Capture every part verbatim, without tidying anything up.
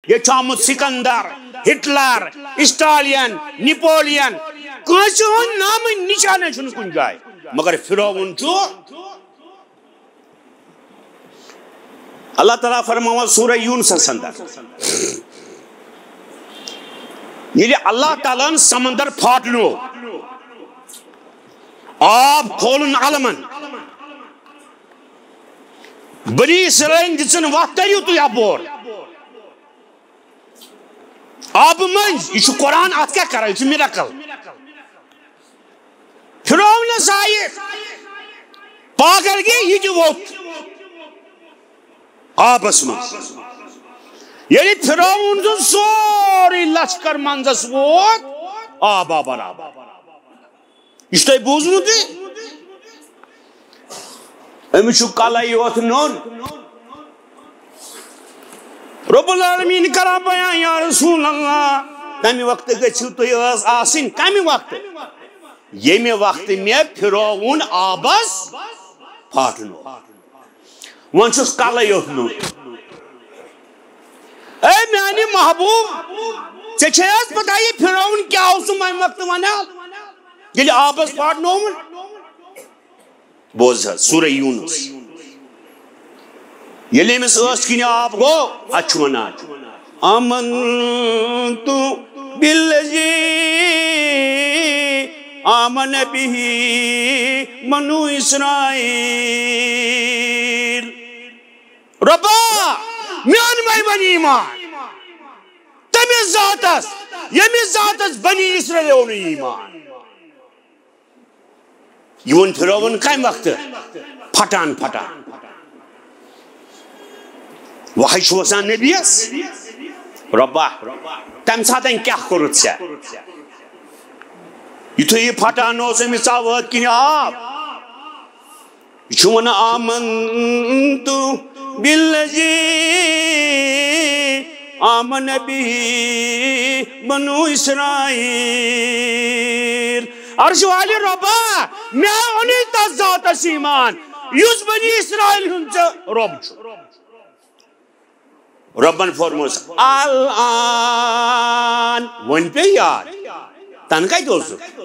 ییٚتہِ چھُ آمُت سکندر، ہٹلر، اسٹالین، نپولین، کٲنٛسہِ ہُنٛد نامہٕ نشانہ چھُنہٕ کُنہِ جایہِ۔ مگر فرعون چھُ۔ اللہ تعالیٰ فرماوان سورہ یونسس اندر، ییٚلہِ اللہ تعالیٰ ہن سمندر پھاٹنو، آب کھولُن علمن، بنی اسرائیلن دِژن وتھ، کٔرِو تُہۍ اپور۔ آبہٕ مٔنٛزۍ، یہِ چھُ قرآن، اَتھ کیٛاہ کران؟ یہِ چھُ miracle۔ فرعونس آیہِ پاگل گی، یہِ تہِ ووٚتھ آبس منٛز۔ ییٚلہِ فرعون سُنٛد سورُے لشکر منٛزس ووت، آب آو برابر۔ یہِ چھُ تۄہہِ بوٗزمُتٕے؟ أمِس چھُ کلے یوت نوٚن۔ رب العالمین کران بیان، یا رسول اللہ، تمہِ وقتہٕ گٔژھِو تُہۍ ٲس آسٕنۍ۔ کمہِ وقتہٕ؟ ییٚمہِ وقتہٕ مےٚ فرعون آبس پھاٹنو۔ وۄنۍ چھُس کلے یوت نوٚن۔ اے میانہِ محبوب، ژےٚ چھے حظ پتہ یہِ فرعون کیٛاہ اوس سُہ امہِ وقتہٕ ونان، ییٚلہِ آبس پھاٹنووُن؟ بوز حظ، سورہ یونس۔ ییٚلہِ أمِس ٲس کِنۍ آب گوٚو، اتھ چھُ ونان، "آمنت بالذی آمن بہ بنو اسرائیل۔" رۄبا، مےٚ اوٚن وۄنۍ وۄنۍ ایمان تٔمِس ذاتس، ییٚمِس ذاتس بنی اسرائیل اوٚن ایمان۔ یہِ ووٚن فرعون کمہِ وقتہٕ؟ پھٹان پھٹان۔ وحی چھُ وسان نبیَس، "رۄبا، تمہِ ساتن کیٛاہ کوٚرُتھ ژےٚ؟ یُتھُے یہِ پھٹان اوس، أمِس ژاو ٲتۍ کِنۍ آب۔" یہِ چھُ ونان، "آمنت بالذی آمن بہ بنو اسرائیل۔" عرش والہِ رۄبا، مےٚ اوٚنُے تتھ ذاتس ایمان، یُس بنی اسرائیل ہُنٛد ژےٚ رۄب چھُ۔ رۄبن فرموس، "الان"، وۄنۍ پیٚیہِ یاد، تنہٕ کتہِ اوسُکھ؟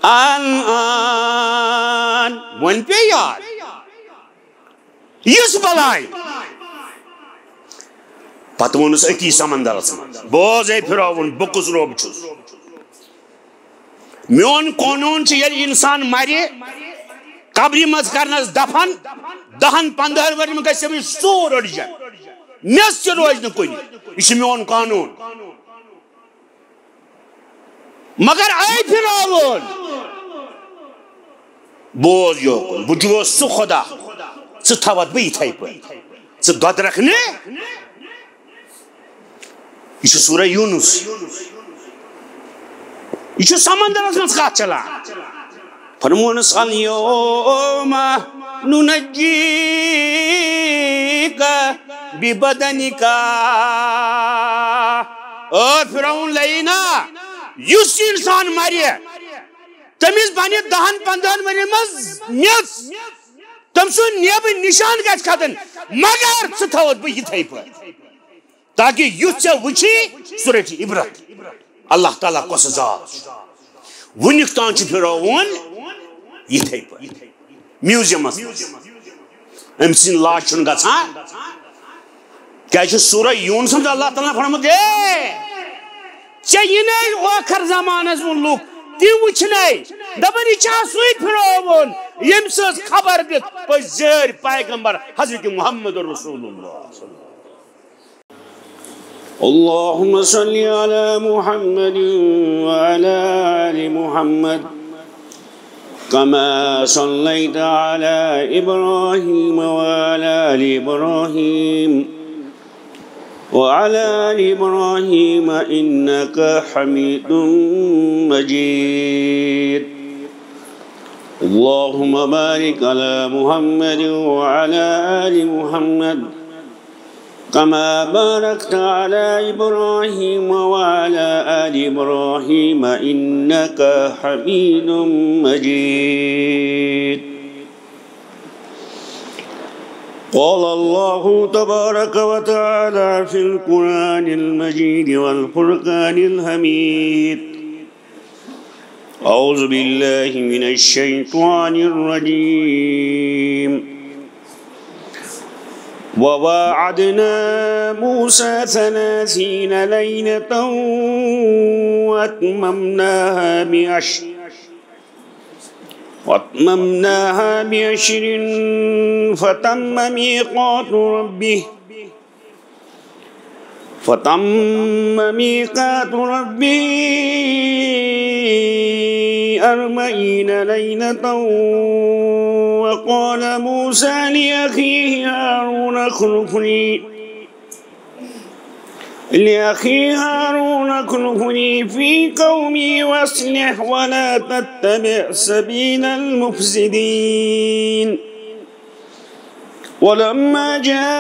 "الان"، وۄنۍ پیٚیہِ یاد۔ یُس بلاے۔ پتہٕ ووٚنُس أتی سمندرس منٛز، "بوز اے فرعون، بہٕ کُس رۄب چھُس؟" میون قونوٗن چھُ، ییٚلہِ اِنسان مرِ، قبرِ منٛز کرنس دفن، دہن پنٛدہن ؤرین گژھِ أمِس سور رٔٹِجن۔ میٚژ تہِ روزِ نہٕ کُنہِ۔ یہِ چھُ میون قونوٗن۔ مگر اے فرعون، بوز یوکُن، بہٕ چھُس سُہ خدا، ژٕ تھاوتھ بہٕ یِتھے پٲٹھۍ، ژٕ دۄدرکھ نہٕ۔ یہِ چھُ سورہ یونس۔ یہِ چھُ سمندرس منٛز کتھ چلان۔ فرمونس، "الیوم ننجیک ببدنک۔" او فرعون لعینا، یُس انسان مرِ، تٔمِس بنہِ دہن پنٛدہن ؤرین منٛز میٚژ۔ تٔمۍ سُنٛد نیبٕنۍ نشان گژھِ ختم، مگر ژٕ تھاوتھ بہٕ یِتھے پٲٹھۍ۔ تاکہ یُتھ ژےٚ وٕچھی، سُہ رٔٹہِ عبرت۔ اللہ تعالیٰ کۄس ذات چھُ؟ وٕنیُک تام چھُ فرعون یِتھے پٲٹھۍ میوزیمس منٛز۔ أمۍ سٕنٛدۍ لاش چھُنہٕ گژھان۔ کیٛازِ چھُ سورہ یونسس منٛز اللہ تعالیٰ ہن فرمومُت، "اے، ژےٚ یِنے ٲخر زمانس منٛز لُکھ، تِم وٕچھنے، دپن، یہِ چھا سُے فرعون، ییٚمۍ سٕنٛز خبر دِتھ پٔزۍ زٲرۍ پیغمبر حضرت محمد رسول اللہ۔" اللهم صل على محمد وعلى آل محمد كما صليت على إبراهيم وعلى آل إبراهيم وعلى آل إبراهيم إنك حميد مجيد. اللهم بارك على محمد وعلى آل محمد كما باركت على إبراهيم وعلى آل إبراهيم إنك حميد مجيد. قال الله تبارك وتعالى في القرآن المجيد والفرقان الحميد: أعوذ بالله من الشيطان الرجيم. وواعدنا موسى ثلاثين ليلة وأتممناها بعشر، وأتممناها بعشر فتم ميقات ربه، فتم ميقات ربه أربعين ليلة. وقال موسى لأخيه هارون اخلفني، لأخيه هارون اخلفني في قومي وأصلح ولا تتبع سبيل المفسدين. ولما جاء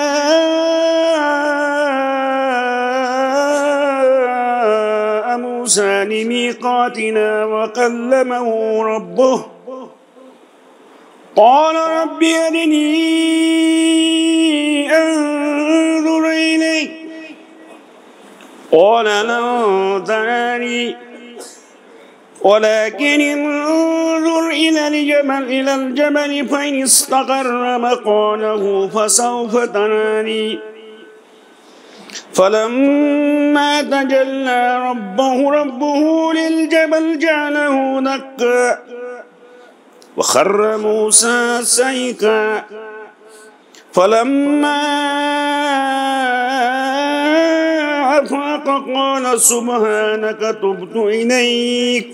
موسى لميقاتنا وكلمه ربه قال رب أرني أنظر إليك قال لن تراني ولكن انظر إلى الجبل، إلى الجبل فإن استقر مكانه فسوف تراني. فلما تجلى ربه، ربه للجبل جعله دكا وخر موسى صعقا. فلما أفاق قال سبحانك تبت إليك،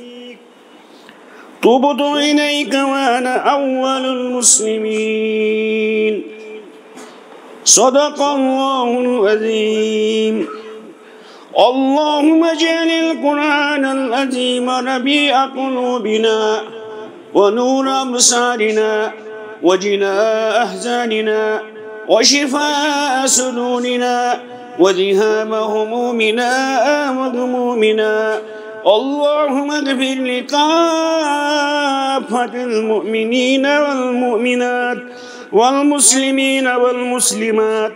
تبت إليك وأنا أول المسلمين. صدق الله العظيم. اللهم اجعل القرآن العظيم ربيع قلوبنا ونور أبصارنا وجلاء أحزاننا وشفاء صدورنا وذهاب همومنا وغمومنا. اللهم اغفر لكافة المؤمنين والمؤمنات والمسلمين والمسلمات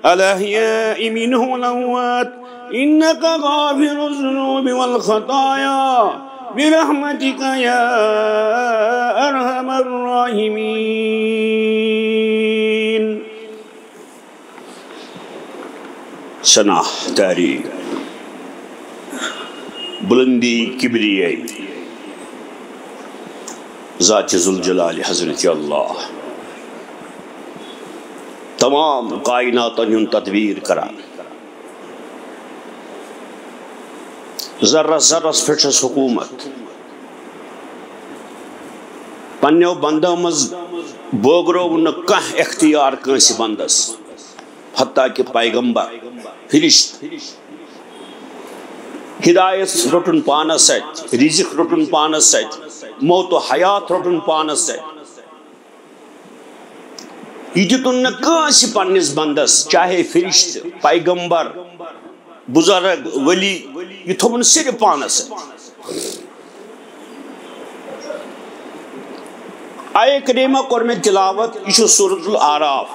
الأحياء منهم والأموات إنك غافر الذنوب والخطايا برحمتك يا أرحم الراحمين. ثنا، تعریف، بلندی، کبریائی ذات ذوالجلال حضرت اللہ، تمام کائناتن ہُنٛد تدبیر کران، ذرس ذرس پٮ۪ٹھ چھس حکومت۔ پننیو بندو منٛز بٲگرو نہٕ کانٛہہ اختیار کٲنٛسہِ بندس، حتیٰ کہ پیغمبر، فرشت۔ ہدایت روٚٹُن پانس اتھِ، رزق روٚٹُن پانس اتھِ، موت و حیات روٚٹُن پانس اتھِ۔ یہِ دیُتُن نہٕ کٲنٛسہِ پننِس بندس، چاہے فرشتہٕ، پیغمبر، بزرگ، ولی، یہِ تھوٚوُن صرف پانس سۭتۍ۔ آیہِ کریمہ کوٚر مےٚ تلاوت، یہِ چھُ سورۃ الاعراف۔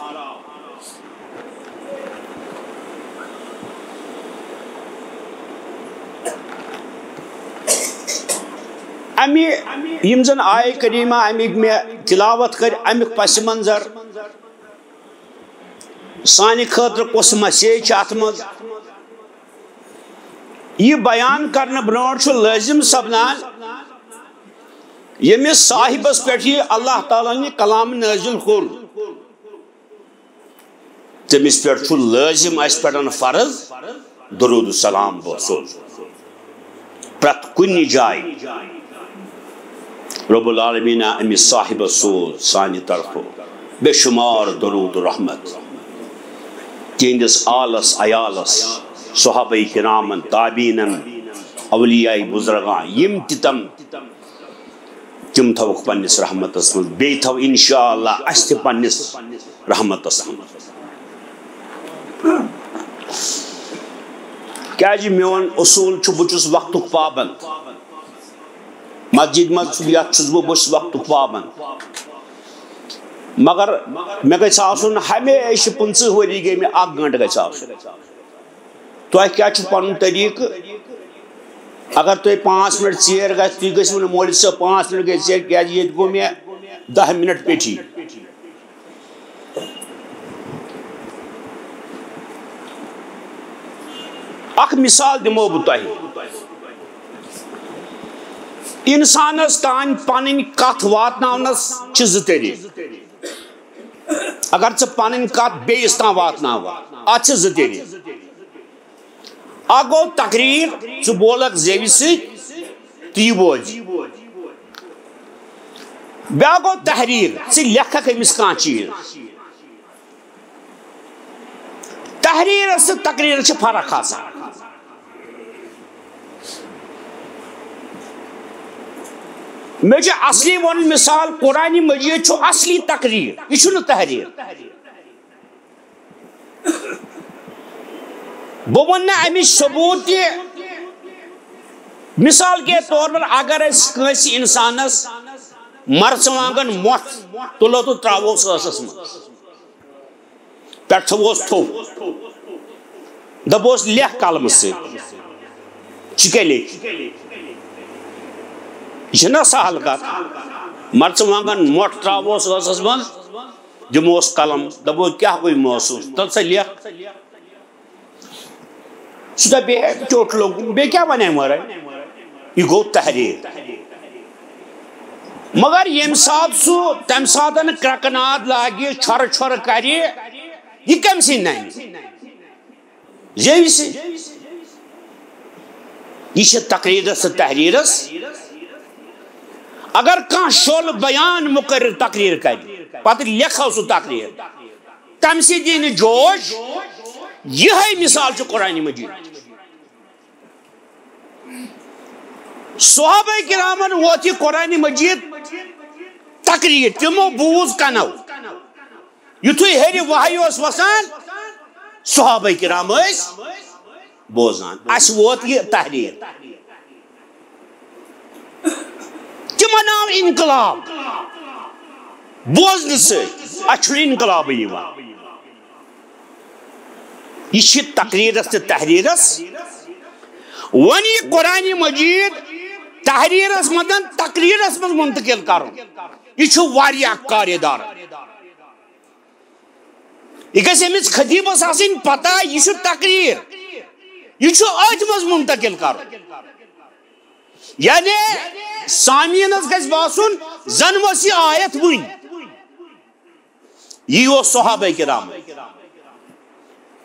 اَمہِ، یِم زن آیہِ کریمہ اَمِکۍ مےٚ تلاوت کٔرۍ، اَمیُک پس منظر، سانہِ خٲطرٕ کۄس message چھِ اَتھ منٛز، یہِ بیان کرنہٕ برونٛٹھ چھُ لٲزم سپدان، ییٚمِس صاحبس پٮ۪ٹھ یہِ اللہ تعالیٰ ہن یہِ کلام نٲزِل کوٚر، تٔمِس پٮ۪ٹھ چھُ لٲزم، اَسہِ پٮ۪ٹھ فرض، درود و سلام بوزُن۔ پرٛٮ۪تھ کُنہِ جایہِ رب العالمین أمِس صاحبس سوز سانہِ طرفہٕ بے شمار درود و رحمت۔ تِہنٛدِس آلس، عیالس، صحابہ کرامن، تابعینن، اولیاء بزرگان، یِم تہِ تم تِم تھاوکھ پننِس رحمتس منٛز، بیٚیہِ تھاو انشاءاللہ اسہِ تہِ پننِس رحمتس منٛز۔ کیازِ میون اصوٗل چھُ، بہٕ چھُس وقتُک پابند۔ مسجد منٛز چھُس، یتھ چھُس بہٕ، بہٕ چھُس وقتُک پابند۔ مگر مےٚ گژھِ آسُن ہمیشہِ پٕنٛژٕہ ؤری گٔے مےٚ اکھ گٲنٛٹہٕ گژھِ آسُن۔ تۄہہِ کیٛاہ چھُ پنُن طریٖقہٕ؟ اگر تُہۍ پانٛژھ مِنٹ ژیر گژھِ، تُہۍ گٔژھِو نہٕ مولوی صٲب پانٛژھ مِنٹ گٔژھِتھ ژیر، کیٛازِ ییٚتہِ گوٚو مےٚ دَہ مِنٹ پیٚٹھی۔ اکھ مثال دِمو بہٕ تۄہہِ۔ انسانس تام پنٕنۍ کتھ واتناونس چھِ زٕ طریٖقہٕ۔ اگر ژٕ پنٕنۍ کتھ بیٚیِس تام واتناوکھ، اتھ چھِ زٕ طریٖقہٕ۔ اکھ گوٚو تقریر، ژٕ بولکھ زیوِ سۭتۍ تہٕ یہِ بوزِ۔ بیٛاکھ گوٚو تحریر، ژٕ لیکھکھ أمِس کانٛہہ چیٖز۔ تحریرس تہٕ تقریرس چھِ فرق آسان۔ مےٚ چھُ اصلی وَنُن مثال، قرآنِ مجیٖد چھُ اصلی تقریر، یہِ چھُنہٕ تحریر۔ بہٕ وَنہٕ نہٕ اَمِچ ثبوٗت تہِ۔ مثال کے طور پر، اگر أسۍ کٲنٛسہِ اِنسانَس مرژٕوانٛگن مۄٹھ تُلو تہٕ ترٛاووس ٲسَس منٛز، پٮ۪ٹھٕ تھاووس تھوٚپ، دَپوس، "لیکھ قلمہٕ سۭتۍ، ژٕ کیٛاہ لیکھِ؟" یہِ چھَنہ سہل کَتھ۔ مرژٕوانٛگن مۄٹھ ترٛاووس ٲسَس منٛز، دِموس قلم، دَپو، "کیٛاہ گوٚو محسوٗس؟ تَل سا لیکھ۔" سُہ دَپہِ، "ہے، ٹوٚٹھ لوٚگ، بیٚیہِ کیٛاہ وَنہِ اَمہِ وَرٲے؟" یہِ گوٚو تحریٖر۔ مگر ییٚمہِ ساتہٕ سُہ تَمہِ ساتہٕ کرٛٮ۪کہٕ ناد لاگہِ، چھۄرٕ چھۄرٕ کَرِ، یہِ کٔمۍ سٕنٛدِ نَنہِ؟ زیوِ سٕنٛدِ۔ یہِ چھِ تقریٖرَس تہٕ تحریٖرَس۔ اگر کانٛہہ شول بیان مقرر تقریر کرِ، پتہٕ لیکھو سُہ تقریر، تمہِ سۭتۍ یی نہٕ جوش۔ یِہے مثال چھُ قرآن مجید۔ صحابہ کرامن ووت یہِ قرآن مجید تقریر، تِمو بوٗز کنو۔ یُتھُے ہیٚرِ وحی اوس وسان، صحابہ کرام ٲسۍ بوزان۔ اَسہِ ووت یہِ تحریر۔ تِمن آو انقلاب بوزنہٕ سۭتۍ۔ اَسہِ چھُنہٕ انقلابٕے یِوان۔ یہِ چھِ تقریٖرس تہٕ تحریٖرس۔ وۄنۍ یہِ قرآن مجید تحریٖرس منٛز تقریٖرس منٛز منتقل کرُن، یہِ چھُ واریاہ کارِ دار۔ یہِ گژھِ أمِس خطیٖبس آسٕنۍ پتہ، یہِ چھُ تقریر، یہِ چھُ أتھۍ منٛز منتقل کرُن۔ یعنی سامعیٖنس گژھِ باسُن زن ٲس یہِ آیت وُنۍ۔ یی اوس صحابہ کرام،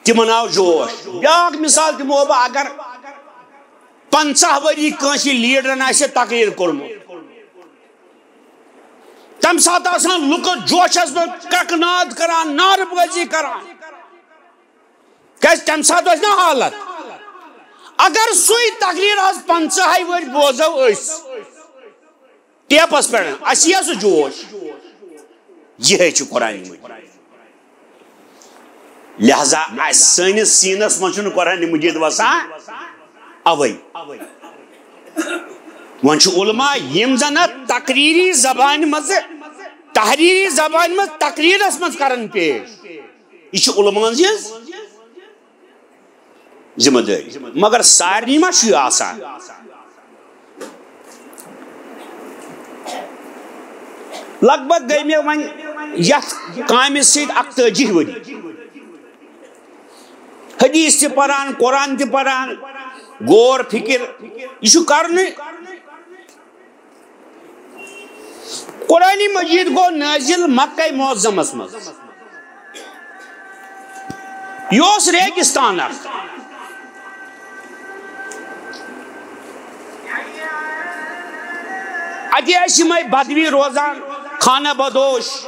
تِمن آو جوش۔ بیٛاکھ مثال دِمو بہٕ، اگر پنٛژاہ ؤری کٲنٛسہِ لیڈرن آسہِ تقریر کوٚرمُت، تمہِ ساتہٕ آسان لُکہٕ جوشس منٛز کرٛٮ۪کہٕ ناد کران، نعرٕ بٲزی کران، کیازِ تمہِ ساتہٕ ٲسۍ نا حالت۔ اگر سُے تقریر آز پنٛژاہے ؤرۍ بوزو أسۍ ٹیپس پٮ۪ٹھ، اَسہِ یِیا سُہ جوش؟ یِہے چھُ قرآن مجید۔ لہذا اَسہِ سٲنِس سیٖنس منٛز چھُنہٕ قرآن مجید وسان اوے۔ وۄنۍ چھِ علماء یِم زن اتھ تقریٖری زبانہِ منٛز، تحریٖری زبانہِ منٛز تقریٖرس منٛز کرن پیش، یہِ چھِ علماءن ہٕنٛز ذمہ دٲری۔ مگر سارنٕے ما چھُ یہِ آسان؟ لگ بگ گٔے مےٚ وۄنۍ یتھ کامہِ سۭتۍ اکتٲجی ؤری۔ حدیث تہِ پران، قرآن تہِ پران، غور فکر، یہِ چھُ کرنٕے۔ قرآن مجید گوٚو نازل مکہ معظمس منٛز۔ یہِ اوس ریگستان اکھ۔ اَتہِ ٲسۍ یِمے بدوی روزان، خانہ بدوش۔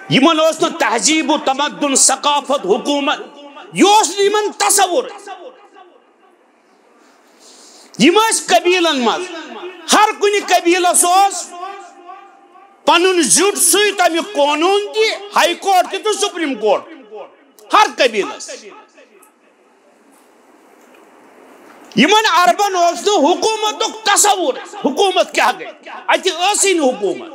یِمن اوس نہٕ تہذیٖب و تمدن، ثقافت، حکومت، یہِ اوس نہٕ یِمن تصور۔ یِم ٲسۍ قبیلن منٛز، ہر کُنہِ قبیلس اوس پنُن زیُٹھ سُے، تمیُک قونوٗن تہِ، ہائی کورٹ تہِ تہٕ سپریم کورٹ، ہر قبیلس۔ یِمن عربن اوس نہٕ حکوٗمتُک تصور، حکوٗمت کیٛاہ گٔے، اتہِ ٲسٕے نہٕ حکوٗمت۔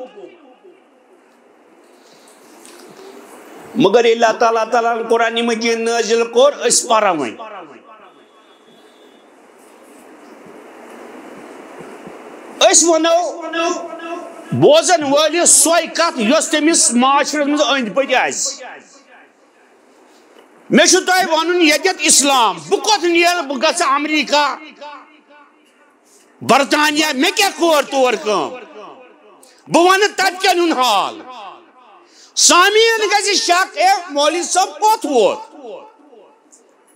مگر ییٚلہِ اللہ تعالیٰ تعالیٰ ہن قرآن مجید نٲزِل کوٚر، أسۍ پرو وۄنۍ۔ أسۍ وَنو بوزن وٲلِس سۄے کتھ یۄس تٔمِس معاشرس منٛز أنٛدۍ پٔکۍ آسہِ۔ مےٚ چھُ تۄہہِ وَنُن، ییٚتٮ۪تھ اسلام، بہٕ کوٚت نیرٕ؟ بہٕ گژھٕ امریکہ، برطانیہ، مےٚ کیٛاہ کور تور کٲم؟ بہٕ وَنہٕ تَتہِ کٮ۪ن ہُنٛد حال۔ سامعیٖن گژھِ شک، اے مولوی صٲب کوٚت ووت؟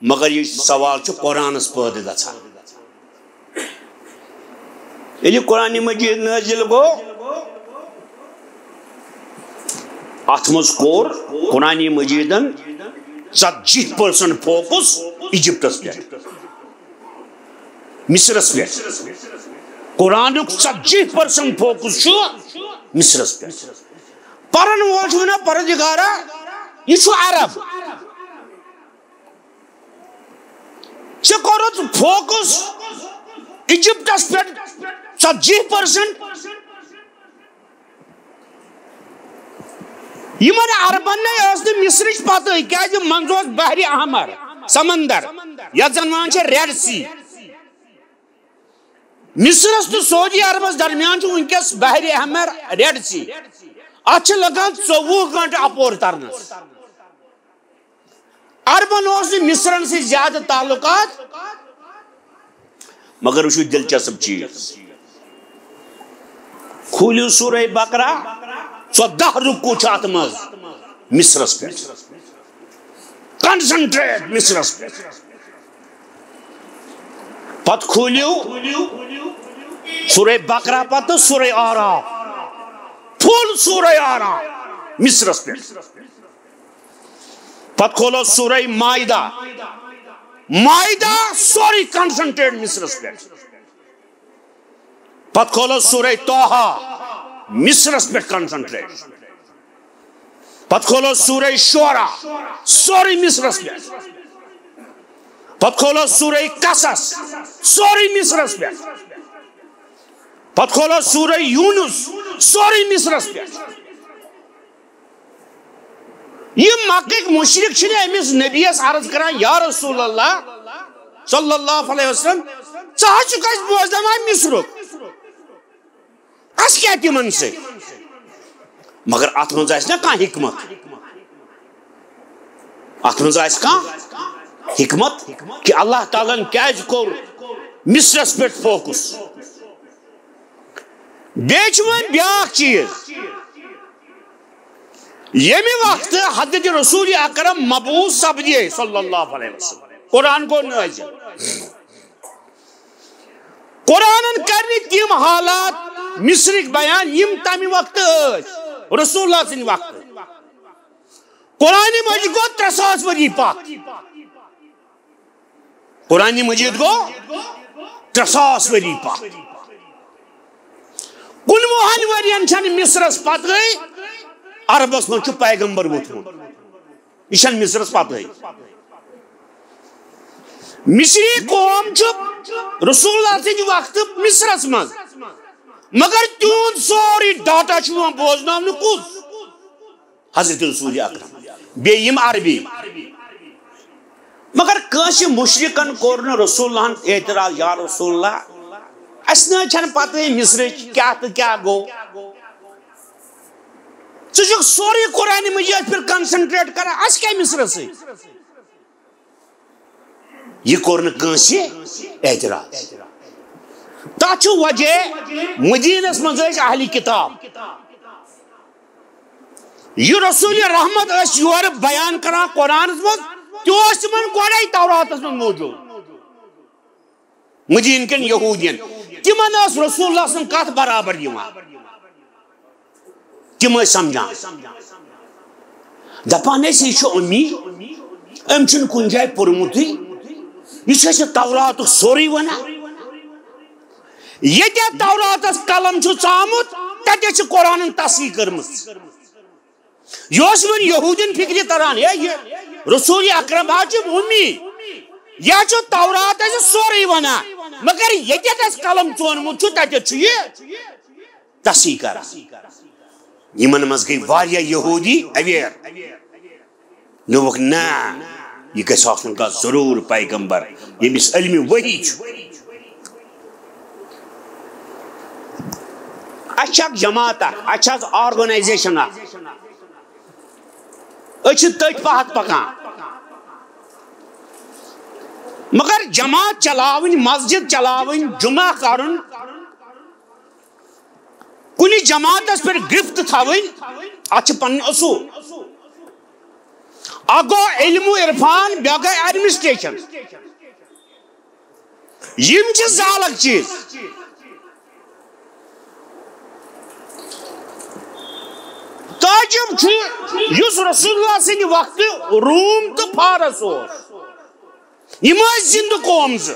مگر یہِ سوال چھُ قرآنس پٲدٕ گژھان۔ ییٚلہِ قرآن مجید نٲزِل گوٚو، اتھ منٛز کوٚر قرآن مجیدن ژتجی percent focus ایجپٹس پٮ۪ٹھ، مصرس پٮ۪ٹھ۔ قرآنُک ژتجی percent focus چھُ مصرس پٮ۪ٹھ۔ پرن وول چھُ ونان، پروردگارا، یہِ چھُ عرب، ژےٚ کوٚرُتھ focus ایجپٹس پٮ۪ٹھ ژتجی percent۔ یِمن عربن نے ٲس نہٕ مصرٕچ پتہٕے، کیازِ منٛزٕ اوس بحرِ احمر، سمندر، یتھ زن ونان چھِ Red Sea۔ مصرس تہٕ سعودی عربس درمیان چھُ وٕنکیٚس بحرِ احمر، Red Sea۔ اتھ چھِ لگان ژوٚوُہ گٲنٹہٕ اپور ترنس۔ عربن اوس نہٕ مصرن سۭتۍ زیادٕ تعلقات۔ مگر وٕچھِو دلچسپ چیٖز، کھوٗلِو سورہ بقرہ، ژۄداہ رکوع چھِ اتھ منٛز مصرس پٮ۪ٹھ، concentrate مصرس پٮ۪ٹھ۔ پتہٕ کھوٗلِو سورہ بقرہ، پتہٕ سورہ اعراف، full سورہ اعراف مصرس پٮ۪ٹھ۔ پتہٕ کھولو سورہ مائدہ، مائدہ سورُے concentrate مصرس پٮ۪ٹھ۔ پتہٕ کھولو سورہ طٰہٰ، مصرس پٮ۪ٹھ concentrate۔ پتہٕ کھولو سورہ شعراء، سورُے مصرس پٮ۪ٹھ۔ پتہٕ کھولو سورہ قصص، سورُے مصرس پٮ۪ٹھ۔ پتہٕ کھولو سورہ یونس، سورُے مصرس پٮ۪ٹھ۔ یِم مکٕکۍ مُشرِک چھِنہٕ أمِس نبیَس عرض کران، یا رسول اللہ صلی اللہ علیہ وسلم، ژٕ حظ چھُکھ اَسہِ بوزناوان مصرُک، اَسہِ کیٛاہ تِمن سۭتۍ؟ مگر اَتھ منٛز آسہِ نا کانٛہہ حکمت، اَتھ منٛز آسہِ کانٛہہ حکمت کہِ اللہ تعالیٰ ہن کیٛازِ کوٚر مصرس پٮ۪ٹھ focus۔ بیٚیہِ چھُ وۄنۍ بیٛاکھ چیٖز، ییٚمہِ وقتہٕ حضرت رسول اکرم مبعوث سپدے صلی اللہ علیہ وسلم، قرآن گوٚو نٲزِل۔ قرآنن کرنہٕ تِم حالات مصرٕکۍ بیان یِم تمہِ وقتہٕ ٲسۍ، رسول اللہ سٕنٛدِ وقتہٕ۔ قرآن مجید گوٚو ترٛےٚ ساس ؤری پتھ۔ قرآن مجید گوٚو ترٛےٚ ساس ؤری پتھ۔ کُنوُہن ؤرین چھنہٕ مصرس پتہٕ عربس منٛز چھُ پیغمبر ووٚتھمُت۔ یہِ چھنہٕ مصرس پتہٕ۔ مصری قوم چھُ رسول اللہ سٕنٛدِ وقتہٕ مصرس منٛز، مگر تِہُنٛد سورُے data چھُ یِوان بوزناونہٕ کُس؟ حضرت رسول اکرم، بیٚیہِ یِم عربی۔ مگر کٲنٛسہِ مُشرِکن کوٚر نہٕ رسول اللہن اعتراض، یا رسول اللہ، اَسہِ نہٕ حظ چھَنہٕ پتہٕے مصرٕچ کیٛاہ تہٕ کیٛاہ گوٚو۔ ژٕ چھُکھ سورُے قرآنِ مجیدس پٮ۪ٹھ concentrate کران، اَسہِ کیٛاہ مصرس سۭتۍ؟ یہِ کوٚر نہٕ کٲنٛسہِ اعتراض۔ تَتھ چھُ وجہ، مدیٖنس منٛز ٲسۍ اہلِ کتاب۔ یہِ رسول رحمت ٲسۍ یورٕ بیان کران قرآنس منٛز، تہِ اوس تِمن گۄڈے توراتس منٛز موجود۔ مدیٖنہٕ کٮ۪ن یہوٗدین، تِمن ٲس رسول اللہ سٕنٛز کتھ برابر یِوان۔ تِم ٲسۍ سمجھان، دپان ٲسۍ، یہِ چھُ اُمی، أمۍ چھُنہٕ کُنہِ جایہِ پوٚرمُتٕے، یہِ چھُ اَسہِ توراتُک سورُے ونان۔ ییٚتٮ۪تھ توراتس قلم چھُ ژامُت، تتٮ۪تھ چھِ قرآنن تصحیح کٔرمٕژ۔ یہِ اوس یِمن یہوٗدین فِکرِ تران، ہے، یہِ رسول اکرم حظ چھُ اُمی، یہِ حظ چھُ تورات اَسہِ سورُے ونان، مگر ییٚتٮ۪تھ اَسہِ قلم ژونمُت چھُ، تتٮ۪تھ چھُ یہِ تصحیح کران۔ یِمن منٛز گٔے واریاہ یہوٗدی aware۔ دوٚپُکھ، نہ، یہِ گژھِ آسُن کانٛہہ ضروٗر پیغمبر، ییٚمِس علمِ وحی چھُ۔ اَسہِ چھِ اکھ جماعت اکھ، اَسہِ چھِ اکھ organization اکھ، أسۍ چھِ تٔتھۍ پتھ پکان۔ مگر جماعت چلاوٕنۍ، مسجد چلاوٕنۍ، جمعہ کرُن، کُنہِ جماعتس پٮ۪ٹھ گرفت تھاوٕنۍ، اتھ چھِ پنٕنۍ اصوٗل۔ اکھ گوٚو علم و عرفان، بیٛاکھ گٔے administration۔ یِم چھِ زٕ الگ چیٖز۔ تعجب چھُ، یُس رسول اللہ سٕنٛدِ وقتہٕ روم تہٕ فارس اوس، یِم ٲسۍ زِندٕ قوم زٕ۔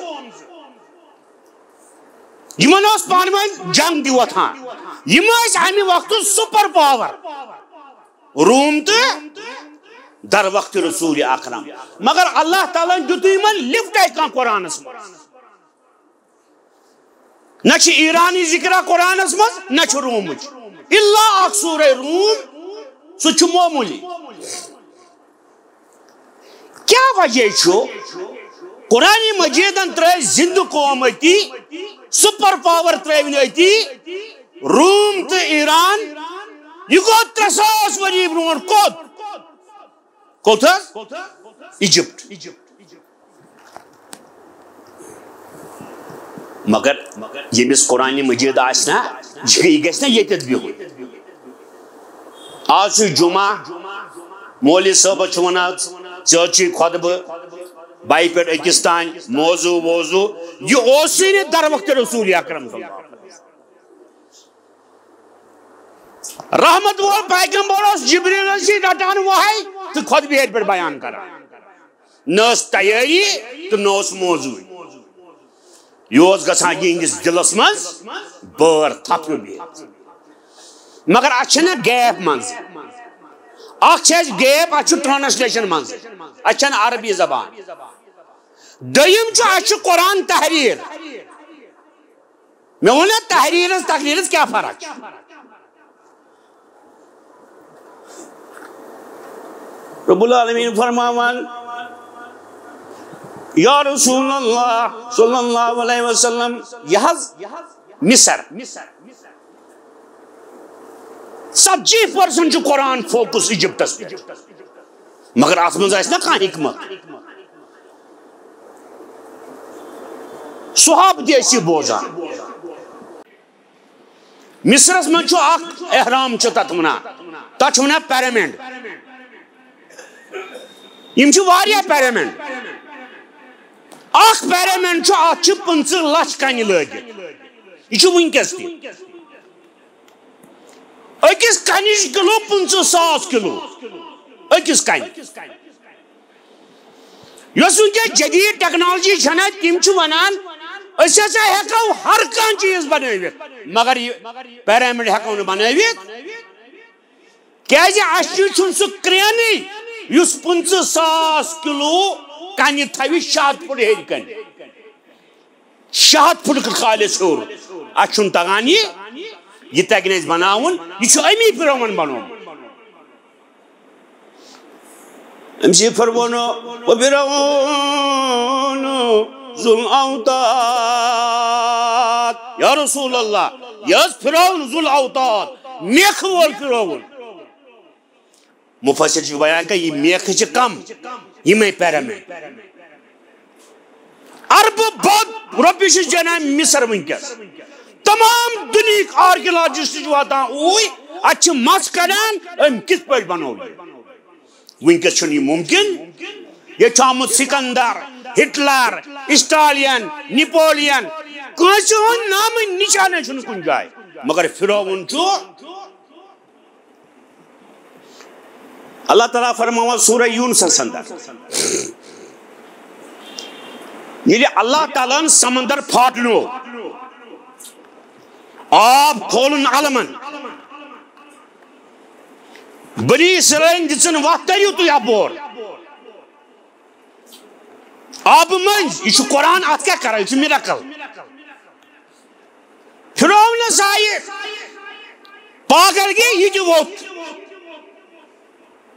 یِمن اوس پانہٕ ؤنۍ جنگ تہِ وۄتھان۔ یِم ٲسۍ امہِ وقتہٕ super power، روم تہٕ در وقت رسول اکرم۔ مگر اللہ تعالیٰ ہن دیُت یِمن لفٹے کانٛہہ قرآنس منٛز۔ نہ چھِ ایرانٕچ ذکرا قرآنس منٛز، نہ چھِ رومٕچ۔ الا اکھ سورہ روم، سُہ چھُ معموٗلی۔ کیٛاہ وجہ چھُ؟ قرآن مجیدن ترٲے زندٕ قوم أتی، super power ترٲوِن أتی، روم تہٕ ایران۔ یہِ گوٚو ترٛےٚ ساس ؤری برونٛٹھ۔ کوٚت؟ کوٚت حظ؟ ایجپٹ۔ مگر ییٚمِس قرآن مجید آسہِ نا، یہِ گژھِ نا ییٚتٮ۪تھ بِہُن۔ آز چھُ جمعہ، مولوی صٲبس چھُ ونان، ژےٚ حظ چھُے خطبہٕ، بایہِ پٮ۪ٹھ أکِس تام، موضوع ووضوع۔ یہِ اوسُے نہٕ در وقت رسول اکرم صلی اللہ علیہ وسلم۔ رحمت وول پیغمبر اوس جبریلس سۭتۍ رٹان وحی تہٕ خطبہٕ ہیٚرِ پٮ۪ٹھ بیان کران۔ نہ ٲس تیٲری تہٕ نہ اوس موضوع۔ یہِ اوس گژھان یِہنٛدِس دِلس منٛز بٲر تھپھ ہیوٗ بِہِتھ۔ مگر اتھ چھنہ gap منٛز۔ اکھ چھِ اسہِ gap، اتھ چھُ translation منٛز۔ اسہِ چھنہٕ عربی زبان۔ دوٚیِم چھُ، اسہِ چھُ قرآن تحریر۔ مےٚ ووٚن نا تحریرس تقریرس کیٛاہ فرق چھِ؟ رب العالمین فرماوان، یا رسول اللہ صلی اللہ علیہ وسلم، یہِ حظ مصر، ژتجی percent چھُ قرآن focus ایجپٹس پٮ۪ٹھ، مگر اتھ منٛز آسہِ نا کانٛہہ حکمت۔ صحابہٕ تہِ ٲسۍ یہِ بوزان۔ مصرس منٛز چھُ اکھ اہرام چھُ تتھ ونان، تتھ چھِ ونان pyramid۔ یِم چھِ واریاہ pyramid۔ اکھ pyramid چھُ، اتھ چھِ پٕنٛژٕہ لچھ کنہِ لٲگِتھ۔ یہِ چھُ وٕنکیٚس تہِ۔ أکِس کنہِ چھِ کِلوٗ پٕنٛژٕہ ساس کِلوٗ۔ أکِس کنہِ۔ یۄس وٕنکیٚس جدید technology چھنہ، تِم چھِ ونان، أسۍ ہسا ہیٚکو ہر کانٛہہ چیٖز بنٲوِتھ، مگر یہِ pyramid ہیٚکو نہٕ بنٲوِتھ، کیازِ اَسہِ نِش چھُنہٕ سُہ کرینٕے یُس پٕنٛژٕہ ساس کِلوٗ کنہِ تھاوِ شےٚ ہتھ فُٹ ہیٚرِ کنہِ۔ شےٚ ہتھ فُٹ خالص ہیوٚر۔ اَسہِ چھُنہٕ تَگان یہِ، یہِ تَگہِ نہٕ اَسہِ بَناوُن، یہِ چھُ أمی فرعون بَنومُت۔ أمۍ سٕے فرموونو، "وفرعون ذو الاوتاد۔" یا رسول اللہ، یہِ حظ فرعون ذو الاوتاد، میکھٕ وول فرعون۔ مفسر چھُ بیان کران، یہِ میکھٕ چھِ کم، یِمے pyramid۔ اربہٕ بوٚد رۄپیہِ چھِ جناب مصر وٕنکیٚس۔ تمام دُنیہٕکۍ archaeologist چھِ واتان اوٗرۍ، اتہِ چھِ مژھ کڑان، أمۍ کِتھ پٲٹھۍ بنوو یہِ؟ وٕنکیٚس چھُنہٕ یہِ مُمکِن۔ ییٚتہِ چھُ آمُت سکندر، ہٹلر، اسٹالین، نپولین، کٲنٛسہِ ہُنٛد نامٕے نشانٕے چھُنہٕ کُنہِ جایہِ، مگر فرعون چھُ۔ اللہ تعالیٰ فرماوان سورہ یونسس اندر، ییٚلہِ اللہ تعالیٰ ہن سمندر پھاٹنوو، آب کھولُن علمن، بنی اسرائیلن دِژن وتھ، "تٔرِو تُہۍ اپور آبہٕ مٔنٛزۍ۔" یہِ چھُ قرآن، اتھ کیٛاہ کران؟ یہِ چھُ miracle۔ فرعونس آیہِ پاگل گی، یہِ تہِ ووٚتھ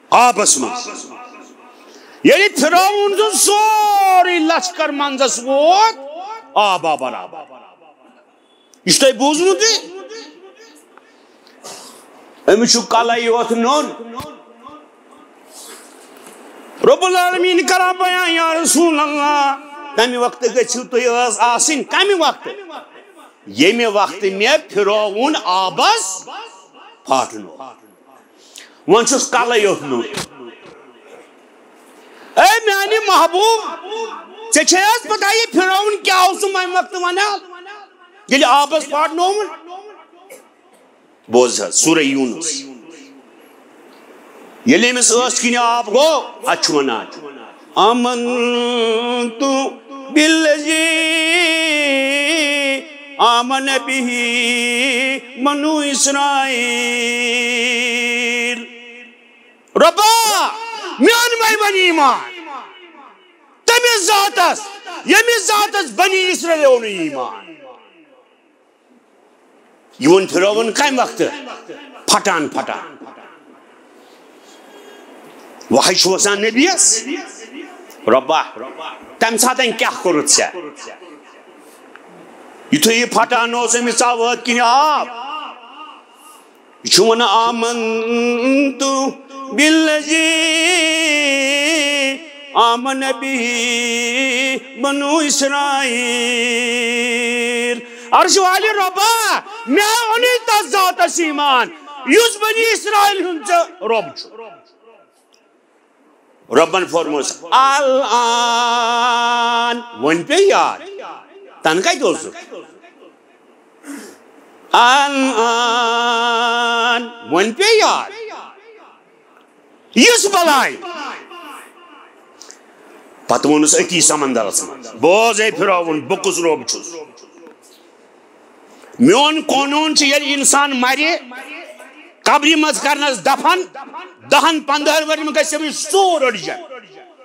آبس منٛز۔ ییٚلہِ فرعون سُنٛد سورُے لشکر منٛزس ووت، آب آو برابر۔ یہِ چھُ تۄہہِ بوٗزمُتٕے۔ أمِس چھُ کلے یوت نیُن۔ رب العالمین کران بیان، یا رسول اللہ، تمہِ وقتہٕ گٔژھِو تُہۍ ٲس آسٕنۍ۔ کمہِ وقتہٕ؟ ییٚمہِ وقتہٕ مےٚ فرعون آبس پھاٹنوو۔ وۄنۍ چھُس کلے یوت نیُن۔ اے میانہِ محبوب، ژےٚ چھے حظ پتہ یہِ فرعون کیٛاہ اوس سُہ وۄنۍ وقتہٕ ونان، ییٚلہِ آبس پھاٹنووُن؟ بوز حظ، سورہ یونس۔ ییٚلہِ أمِس ٲس کِنۍ آب گوٚو، اتھ چھُ ونان، آمنت بالذی آمن بہ بنو اسرائیل۔ رۄبا، مےٚ اوٚن وۄنۍ وۄنۍ ایمان تٔمِس ذاتس، ییٚمِس ذاتس بنی اسرائیل اوٚن ایمان۔ یہِ ووٚن فرعون کمہِ وقتہٕ؟ پھٹان پھٹان۔ وحی چھُ وسان نبیس، رۄبا، تمہِ ساتن کیٛاہ کوٚرُتھ ژےٚ؟ یُتھُے یہِ پھٹان اوس، أمِس ژاو ٲتۍ کِنۍ آب۔ یہِ چھُ وَنان، آمنت بالذی آمن بہ بنو اسرائیل۔ عرش والہِ رۄبا، مےٚ اوٚنُے تَتھ ذاتس ایمان، یُس بنی اسرائیل ہُنٛد ژےٚ رۄب چھُ۔ رۄبن فرمووُس، الان، وۄنۍ پیٚیہِ یاد۔ تَنہٕ کَتہِ اوسُکھ؟ الان، وۄنۍ پیٚیہِ یاد۔ یُس بلاے۔ پتہٕ ووٚنُس أتی سمندرس منٛز، بوز اے فرعون، بہٕ کُس رۄب چھُس؟ میون قونوٗن چھُ، ییٚلہِ اِنسان مرِ، قبرِ منٛز کرنس دفن، دہن پندہن ؤرین گژھِ أمِس سور أڑجن،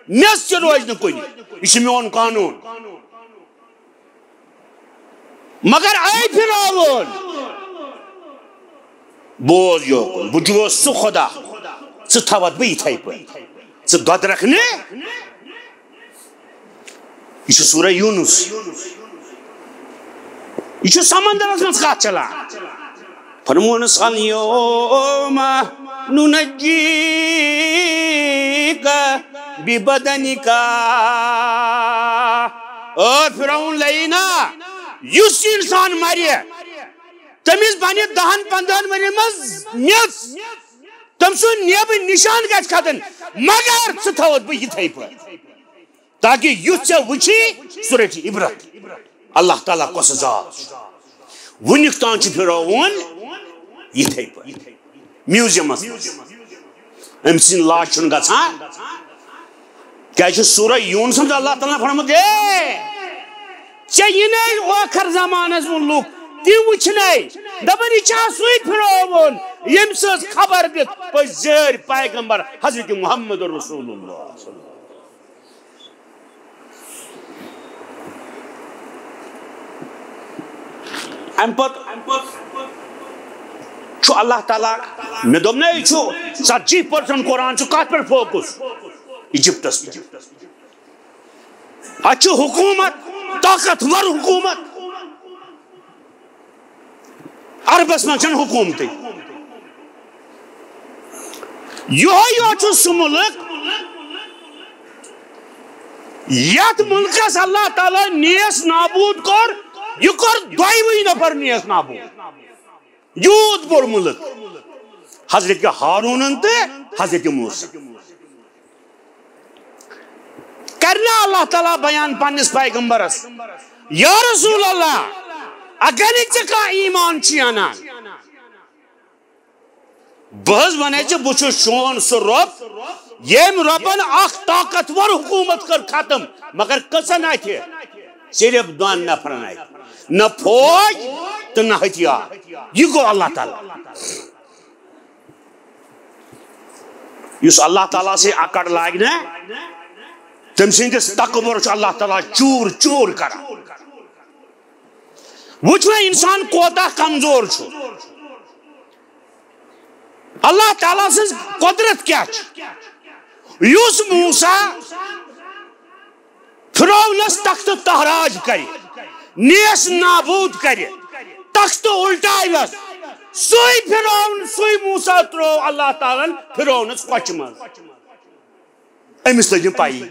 میٚژ تہِ روزِ نہٕ کُنہِ۔ یہِ چھُ میون قونوٗن۔ مگر اے فرعون، بوز یوکُن، بہٕ چھُس سُہ خدا، ژٕ تھاوتھ بہٕ یِتھے پٲٹھۍ، ژٕ دۄدرکھ نہٕ۔ یہِ چھُ سورہ یونس۔ یہِ چھُ سمندرس منٛز کتھ چلان۔ فرمونس، الیوم ننجیک ببدنک۔ او فرعون لعینا، یُس انسان مرِ، تٔمِس بنہِ دہن پندہن ؤرین منٛز میٚژ، تٔمۍ سُنٛد نیبٕنۍ نشان گژھِ ختم، مگر ژٕ تھاوتھ بہٕ یِتھے پٲٹھۍ۔ تاکہ یُتھ ژےٚ وٕچھی، سُہ رٔٹہِ عبرت۔ اللہ تعالیٰ کۄس ذات چھُ؟ وٕنیُک تام چھُ فرعون یِتھے پٲٹھۍ میوزیمس منٛز۔ أمۍ سٕنٛدۍ لاش چھُنہٕ گژھان۔ کیٛازِ چھُ سورہ یونسس منٛز اللہ تعالیٰ ہن فرمومُت، اے، ژےٚ یِنے ٲخر زمانس منٛز لُکھ، تِم وٕچھنے، دپن، یہِ چھا سُے فرعون، ییٚمۍ سٕنٛز خبر دِتھ پٔزۍ زٲرۍ پیغمبر حضرت محمد رسول اللہ۔ امہِ پتہٕ چھُ اللہ تعالیٰ، مےٚ دوٚپ نہ، یہِ چھُ ژتجی پٔرسنٹ قرآن چھُ کتھ پٮ۪ٹھ فوکس؟ ایجپٹس پٮ۪ٹھ۔ اتھ چھُ حکومت، طاقتور حکومت۔ عربس منٛز چھنہٕ حکومتٕے۔ یِہوٚے یوت چھُ سُہ مُلک، یتھ مُلکس اللہ تعالیٰ نیس نابود کوٚر۔ یہِ کوٚر دۄیوٕے نفر نیس نابود۔ یوٗت بوٚڑ مُلک، حضرت ہارونن تہٕ حضرت موسیٰ۔ کرِ نا اللہ تعالیٰ بیان پننِس پیغمبرس، یا رسول اللہ، اگر نہٕ ژےٚ کانٛہہ ایمان چھُے انان، بہٕ حظ ونَے ژےٚ، بہٕ چھُس چون سُہ رۄب، ییٚمۍ رۄبن اکھ طاقتور حکومت کٔر ختم، مگر کٔژن اتھِ؟ صرف دۄن نفرن اتھِ، نہ فوج تہٕ نہ ہتھیار۔ یہِ گوٚو اللہ تعالیٰ۔ یُس اللہ تعالیٰ سٕے اکڑ لاگہِ نا، تٔمۍ سٕنٛدِس تکبر چھُ اللہ تعالیٰ چوٗر چوٗر کران۔ وٕچھ وۄنۍ، انسان کوتاہ کمزور چھُ۔ اللہ تعالیٰ سٕنٛز قۄدرت کیٛاہ چھِ؟ یُس موسیٰ فرعونس تختہٕ تہراج کرِ، نیس نابود کرِ، تختہٕ الٹاوس، سُے فرعون، سُے موسیٰ ترٛوو اللہ تعالیٰ ہن فرعونس کۄچھِ منٛز۔ أمِس لٔج نہٕ پَیی۔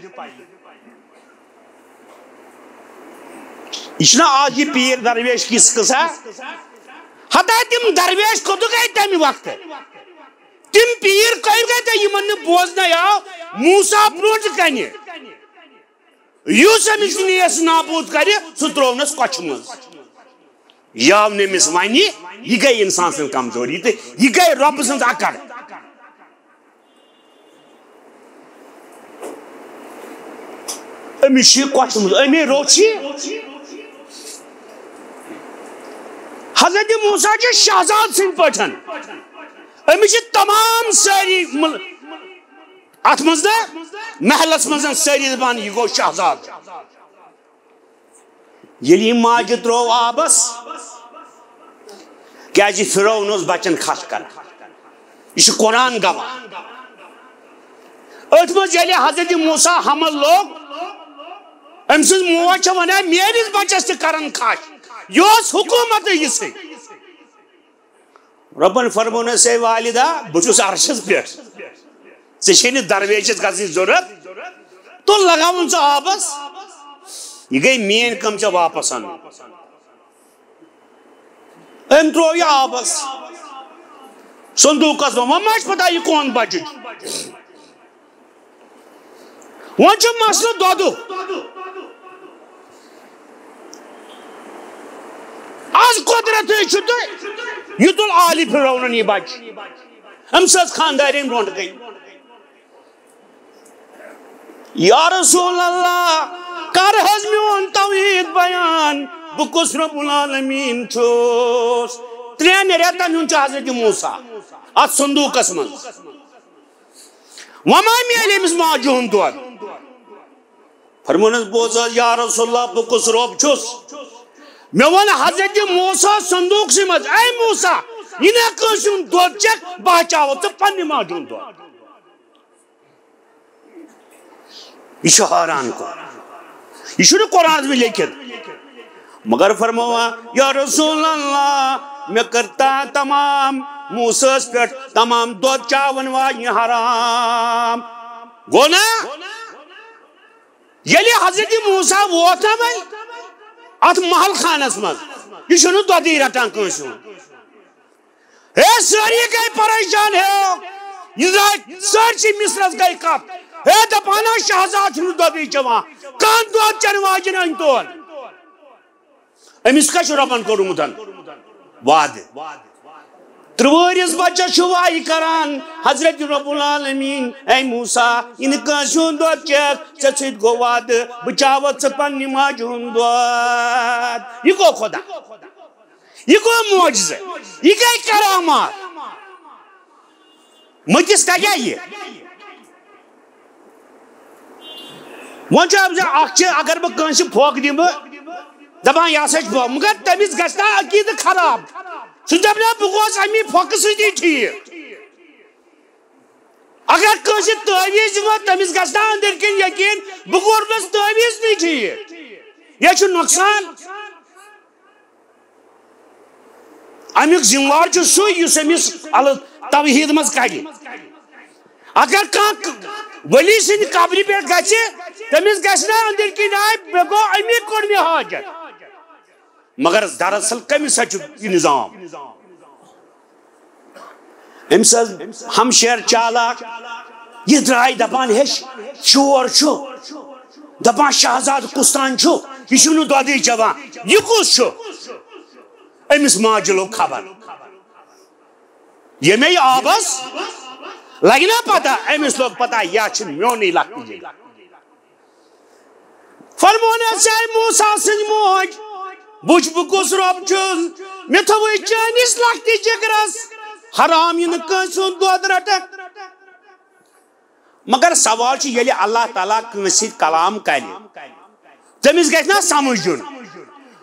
یہِ چھُنہ آز یہِ پیٖر درویش کِس قٕصہ؟ ہتا تِم درویش کوٚت گٔے تَمہِ وقتہٕ؟ تِم پیٖر کٔمۍ گٔے تہٕ یِمن نہٕ بوزنَے آو موسیٰ برونٛٹھ کنہِ؟ یُس أمِس نیس نابود کرِ، سُہ ترٛوونس کۄچھِ منٛز۔ یہِ آو نہٕ أمِس وَنہِ، یہِ گٔے اِنسان سٕنٛز کمزوری تہٕ یہِ گٔے رۄبہٕ سٕنٛز اکڑ۔ أمِس چھِ یہِ کۄچھِ منٛز، أمۍ ہے روٚچھ یہِ۔ حضرت موسیٰ چھِ شہزاد سٕنٛدۍ پٲٹھۍ۔ أمِس چھِ تمام سٲری مل-، اتھ منٛز نہ محلس منٛز سٲری دپان، یہِ گوٚو شہزاد۔ ییٚلہِ یہِ ماجہِ ترٛوو آبس، کیازِ فرعون اوس بچن کھش کران۔ یہِ چھُ قرآن گواہ۔ أتھۍ منٛز ییٚلہِ حضرت موسیٰ حمل لوگ، أمۍ سٕنٛز موج چھےٚ ونان، میٲنِس بچس تہِ کرن کھش۔ یہِ اوس حکومتٕے یِژھٕے۔ رۄبن فرمونس، "اے والدہ، بہٕ چھُس عرشس پٮ۪ٹھ، ژےٚ چھے نہٕ درویشس گژھنٕچ ضروٗرت، تُل لگاوُن ژٕ آبس، یہِ گٔے میٲنۍ کٲم ژےٚ واپس انُن۔" أمۍ ترٛوو یہِ آبس، صندوٗقس منٛز، وۄنۍ ما چھِ پتہ یہِ کون بچہِ چھُ؟ وۄنۍ چھُ مسلہٕ دۄدُک۔ از قۄدرتٕے چھُ تہٕ یہِ تُل آلِ فرعونن یہِ بچہِ۔ أمۍ سٕنٛز خانٛدارِنۍ برونٛٹھ گٔے۔ یا رسول اللہ، کر حظ میون توحید بیان، بہٕ کُس رب العالمین چھُس؟ ترٛٮ۪ن رٮ۪تن ہُنٛد چھُ حضرت موسیٰ اتھ صندوٗقس منٛز۔ وۄنۍ ما میلہِ أمِس ماجہِ ہُنٛد دۄد؟ فرمونس، بوز حظ یا رسول اللہ، بہٕ کُس رۄب چھُس؟ مےٚ ووٚن حضرت موسیٰ صندوٗقسٕے منٛز، اے موسیٰ، یہِ نہ کٲنٛسہِ ہُنٛد دۄد چٮ۪کھ، بہٕ ہا چاوٕ ژٕ پننہِ ماجہِ ہُنٛد دۄد۔ یہِ چھُ حٲران کُن۔ یہِ چھُنہٕ قرآنس منٛز لیکھِتھ۔ مگر فرماوان، یا رسول اللہ، مےٚ کٔر تا-، تمام موسیٰ ہس پٮ۪ٹھ تمام دۄد چاون واجنہِ حرام۔ گوٚو نا؟ ییٚلہِ حضرت موسیٰ ووت نا وۄنۍ اتھ محل خانس منٛز، یہِ چھُنہٕ دۄدٕے رٹان کٲنٛسہِ ہُنٛد۔ ہے، سٲری گٔے پریشان، ہے، یہِ درٛاے سٲرسٕے مصرس گٔے کتھ۔ ہے، دپان ہا شہزاد چھُنہٕ دۄدٕے چٮ۪وان، کانٛہہ دۄد چٮ۪نہٕ واجٮ۪ن أنۍ تون۔ أمِس کیٛاہ چھُ رۄبن کوٚرمُت وعدٕ؟ ترٛےٚ وُہرِس بچس چھُ وعدٕ کران حضرت رب العالمین، اے موسیٰ، یہِ نہٕ کٲنٛسہِ ہُنٛد دۄد چٮ۪کھ، ژےٚ سۭتۍ گوٚو وعدٕ، بہٕ چاوتھ ژٕ پننہِ ماجہِ ہُنٛد دۄد۔ یہِ گوٚو خدا، یہِ گوٚو معجزٕ، یہِ گٔے کرامات۔ مٔتِس تگیا یہِ؟ وۄنۍ چھُ اکھ چیٖز، اگر بہٕ کٲنٛسہِ پھۄکھ دِمہٕ، دپان، یہِ ہسا چھُ پھۄکھ، مگر تٔمِس گژھِ نا عقیٖدٕ خراب۔ سُہ دپہِ نا، بہٕ گوس امی پھۄکھٕ سۭتی ٹھیٖک۔ اگر کٲنٛسہِ تعویٖذ دِمو، تٔمِس گژھِ نا أنٛدٕرۍ کِنۍ یقیٖن، بہٕ کوٚرمَس تعویٖذ نٕے ٹھیٖک۔ یہِ چھُ نۄقصان۔ اَمیُک ذمہٕ وار چھُ سُے، یُس أمِس ال-، توحیٖد منٛز کَڑِ۔ اگر کانٛہہ ؤلی سٕنٛدِ قبرِ پٮ۪ٹھ گژھِ، تٔمِس گژھِ نا أنٛدٕرۍ کِنۍ، آے، مےٚ گوٚو، أمی کوٚر مےٚ حاجت۔ مگر دراصل کٔمِس سۭتۍ چھُ یہِ نظام؟ أمۍ سٕنٛز ہمشیر چالاک، یہِ درٛاے دپان، ہیٚچھ، چور چھُ، دپان شہزادٕ کُستان چھُ، یہِ چھُنہٕ دۄدٕے چٮ۪وان، یہِ کُس چھُ؟ أمِس ماجہِ لوٚگ خبر، ییٚمے آبس لگہِ نا پتہ، أمِس لوٚگ پتہ، یہِ چھُ میونٕے لۄکٹہِ جگہ۔ فرمونس، اے موسیٰ سٕنٛز موج، وٕچھ بہٕ کُس رۄب چھُس، مےٚ تھوٚوُے چٲنِس لۄکٹِس جگرس حرام، یہِ نہٕ کٲنٛسہِ ہُنٛد دۄد رٹکھ۔ مگر سوال چھُ، ییٚلہِ اللہ تعالیٰ کٲنٛسہِ سۭتۍ کلام کرِ، تٔمِس گژھِ نا سمجھ یُن؟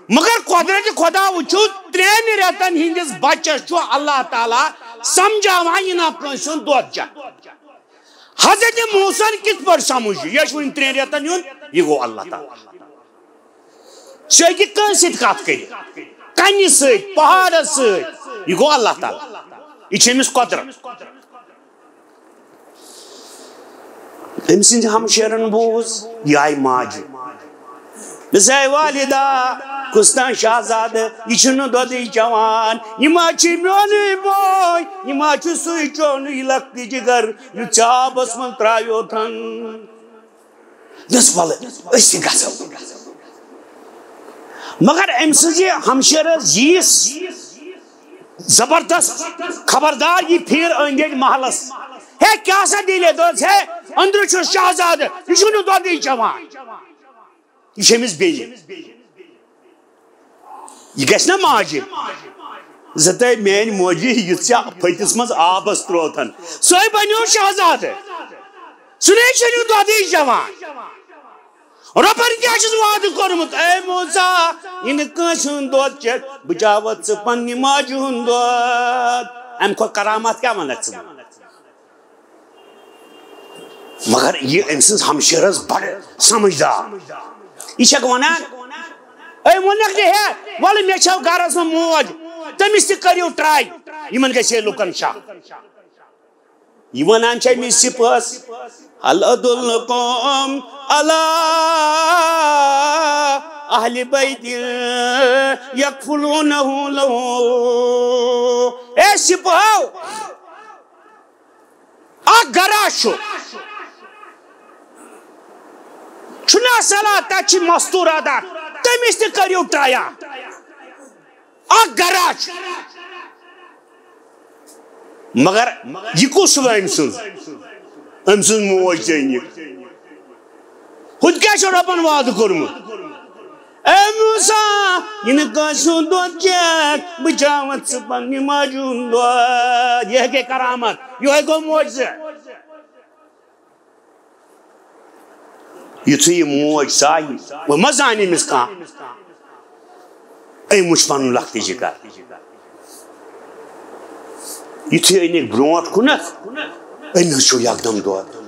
مگر قۄدرتِ خۄدا وٕچھِو، ترٛٮ۪ن رٮ۪تن ہٕنٛدِس بچس چھُ اللہ تعالیٰ سمجھاوان، یہِ نہ کٲنٛسہِ ہُنٛد دۄد چٮ۪کھ۔ حضرت موسیٰ ہن کِتھ پٲٹھۍ سمجھ یہِ؟ یہِ چھُ وُنہِ ترٛٮ۪ن رٮ۪تن ہُنٛد، یہِ گوٚو اللہ تعالیٰ۔ سُہ ہیٚکہِ کٲنٛسہِ سۭتۍ کتھ کٔرِتھ، کنہِ سۭتۍ، پہاڑس سۭتۍ، یہِ گوٚو اللہ تعالیٰ۔ یہِ چھِ أمِس قۄدرت۔ أمۍ سٕنٛدِ ہمشیرن بوٗز، یہِ آیہِ ماجہِ۔ دوٚپُس، "اے والدہ، کُس تام شہزادٕ، یہِ چھُنہٕ دۄدٕے چٮ۪وان، یہِ ما چھُ میونُے بوے، یہِ ما چھُ سُے چونُے لۄکٹہِ جگر، یُس ژےٚ آبس منٛز ترٛاویوتھن؟" دوٚپُس، "وَلہٕ، أسۍ تہِ گژھو۔" مگر أمۍ سٕنٛز یہِ ہمشیرٕ ٲس ییٖژ زبردست، خبردار، یہِ پھِر أنٛدۍ أنٛدۍ محلس۔ "ہے، کیٛاہ سا دٔلیٖل؟" دوٚپُس، "ہے، أنٛدرٕ چھُ شہزادٕ، یہِ چھُنہٕ دۄدٕے چٮ۪وان، یہِ چھِ أمِس بیٚنہِ، یہِ گژھِ نا ماجہِ؟" زٕ تۄہہِ میٛانہِ موجی یُتھ ژےٚ پھٔتِس منٛز آبس ترٛووتھن، سُے بنیو شہزادٕ، سُہ نے چھُنہٕ دۄدٕے چٮ۪وان۔ رۄبن کیٛاہ چھُس وعدٕ کوٚرمُت؟ اے موسیٰ، یہِ نہٕ کٲنٛسہِ ہُنٛد دۄد چٮ۪کھ، بہٕ چاوَتھ ژٕ پننہِ ماجہِ ہُنٛد دۄد۔ امہِ کھۄتہٕ کرامات کیٛاہ ونکھ ژٕ؟ مگر یہِ أمۍ سٕنٛز ہمشیرٕ ٲس بڑٕ سمجھدار۔ یہِ چھکھ ونان، أمۍ ووٚنکھ نہٕ، "ہے، وَلہٕ مےٚ چھو گرس منٛز موج، تٔمِس تہِ کٔرِو ٹراے، یِمن گژھِ ہے لُکن شک۔" یہِ ونان چھےٚ أمِس سِپہس، "هل أدلكم على أهل بيت يكفلونه له؟" اے سِپہو، اکھ گرا چھُ، چھُنہ صلاح، تتہِ چھِ مستور ادا، تٔمِس تہِ کٔرِو ٹرایا۔ اکھ گرا چھُ۔ مگر یہِ کُس چھُ أمۍ سُنٛد؟ أمۍ سٕنٛز موج زینہِ۔ ہُتہِ کیٛاہ چھُ رۄبن وعدٕ کوٚرمُت؟ اے موسیٰ، یہِ نہٕ کٲنٛسہِ ہُنٛد دۄد چٮ۪کھ، بہٕ چاوَتھ ژٕ پننہِ ماجہِ ہُنٛد دۄد۔ یہِ ہیٚکے کرامت، یِہوٚے گوٚو معجزٕ۔ یُتھُے یہِ موج ژایہِ، وۄنۍ ما زانہِ أمِس کانٛہہ؟ أمۍ وٕچھ پنُن لۄکٹہِ جگر۔ یُتھُے أنِکھ برونٛٹھ کُنتھ، أمۍ حظ چھُ یکدم دۄد۔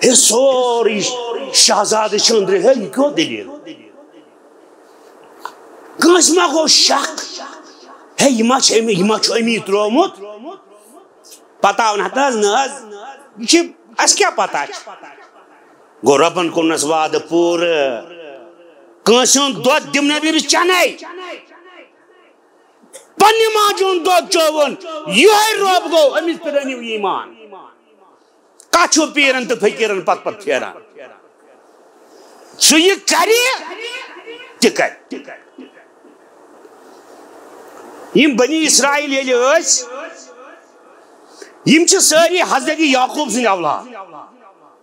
ہے، سورُے شہزادٕ چھُ أنٛدرٕ، ہے، یہِ کیٛاہ دٔلیٖل؟ کٲنٛسہِ ما گوٚو شک؟ ہے، یہِ ما چھُ أمی، یہِ ما چھُ أمی ترٛوومُت؟ پتہ آو نہ حظ، نہ حظ، یہِ چھِ، اَسہِ کیٛاہ پتہ چھِ؟ گوٚو رۄبن کوٚرنس وعدٕ پوٗرٕ۔ کٲنٛسہِ ہُنٛد دۄد دِمہٕ نہٕ بہٕ أمِس چٮ۪نے۔ پننہِ ماجہِ ہُنٛد دۄد چووُن، یِہوٚے رۄب گوٚو، أمِس پٮ۪ٹھ أنِو ایمان۔ کتھ چھُو پیٖرن تہٕ فقیٖرن پتہٕ پتہٕ پھیران؟ سُہ یہِ کرِ، تہِ کرِ۔ یِم بنی اسرائیل ییٚلہِ ٲسۍ، یِم چھِ سٲری حضرت یعقوب سٕنٛدۍ اولاد۔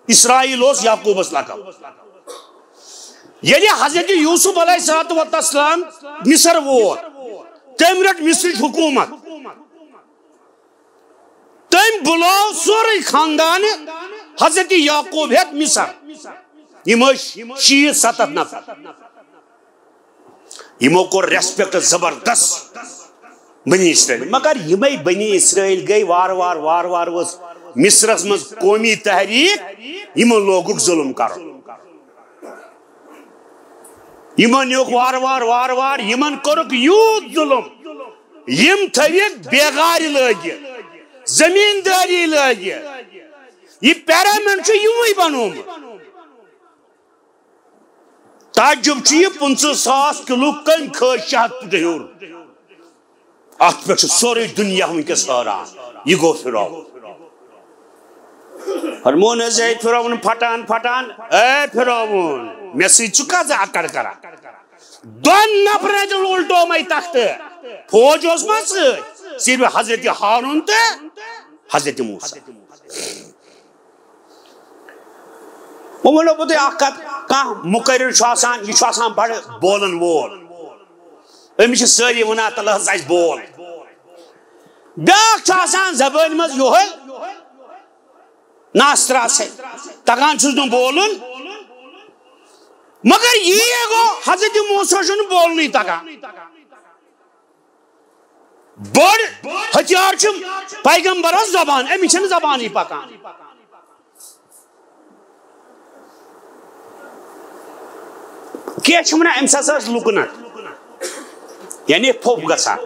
اسرائیل اوس یعقوبس لقب۔ ییٚلہِ حضرت یوسف علیہ الصلوۃ والسلام مصر ووت، تٔمۍ رٔٹ مصرٕچ حکوٗمت۔ تٔمۍ بُلوو سورُے خاندان حضرت یعقوب ہیتھ مصر۔ یِم ٲسۍ شیٖتھ ستتھ نفر۔ یِمو کوٚر ریسپیکٹ زبردست بنی اسرائیل، مگر یِمے بنی اسرائیل گٔے وارٕ وارٕ وارٕ وارٕ ؤژھ مصرس منٛز قومی تحریک، یِمن لوگُکھ ظلم کرُن۔ یِمن نیوٗکھ وارٕ وارٕ وارٕ وارٕ، یِمن کوٚرُکھ یوٗت ظلم، یِم تھٲوِکھ بیگارِ لٲگِتھ، زٔمیٖندٲری لٲگِتھ۔ یہِ پیرامنٹ چھُ یِموٕے بنوومُت۔ تعجب چھُ یہِ، پٕنٛژٕہ ساس کِلوٗ کٔمۍ کھٲج شہد پٮ۪ٹھ ہیوٚر؟ اتھ پٮ۪ٹھ چھُ سورُے دُنیا وٕنکیٚس حٲران۔ یہِ گوٚو فرعون۔ فرمون حظ، اے فرعون پھٹان پھٹان، اے فرعون، مےٚ سۭتۍ چھُکھا ژٕ اکڑ کران؟ دۄن نفرن تہِ الٹومے تختہٕ۔ فوج اوس ما سۭتۍ؟ صرف حضرت ہارون تہٕ حضرت موسیٰ۔ وۄنۍ وَنو بہٕ تۄہہِ اَکھ کَتھ، کانٛہہ مُقرر چھُ آسان، یہِ چھُ آسان بَڑٕ بولَن وول، أمِس چھِ سٲری وَنان، "تَلہٕ حظ اَسہِ بول۔" بیٛاکھ چھُ آسان زبٲنۍ منٛز یِہوٚے ناسترٛاسَے، تَگان چھُس نہٕ بولُن۔ مگر یی گوٚو، حضرت موسیٰ چھُنہٕ بولنُے تَگان۔ بٔڑ ہتھیار چھُ پیغمبرس زبان، أمِس چھنہٕ زبانٕے پکان۔ کینٛہہ چھِ ونان، أمِس ہسا ٲس لُکنت، یعنی پھوٚپ گژھان۔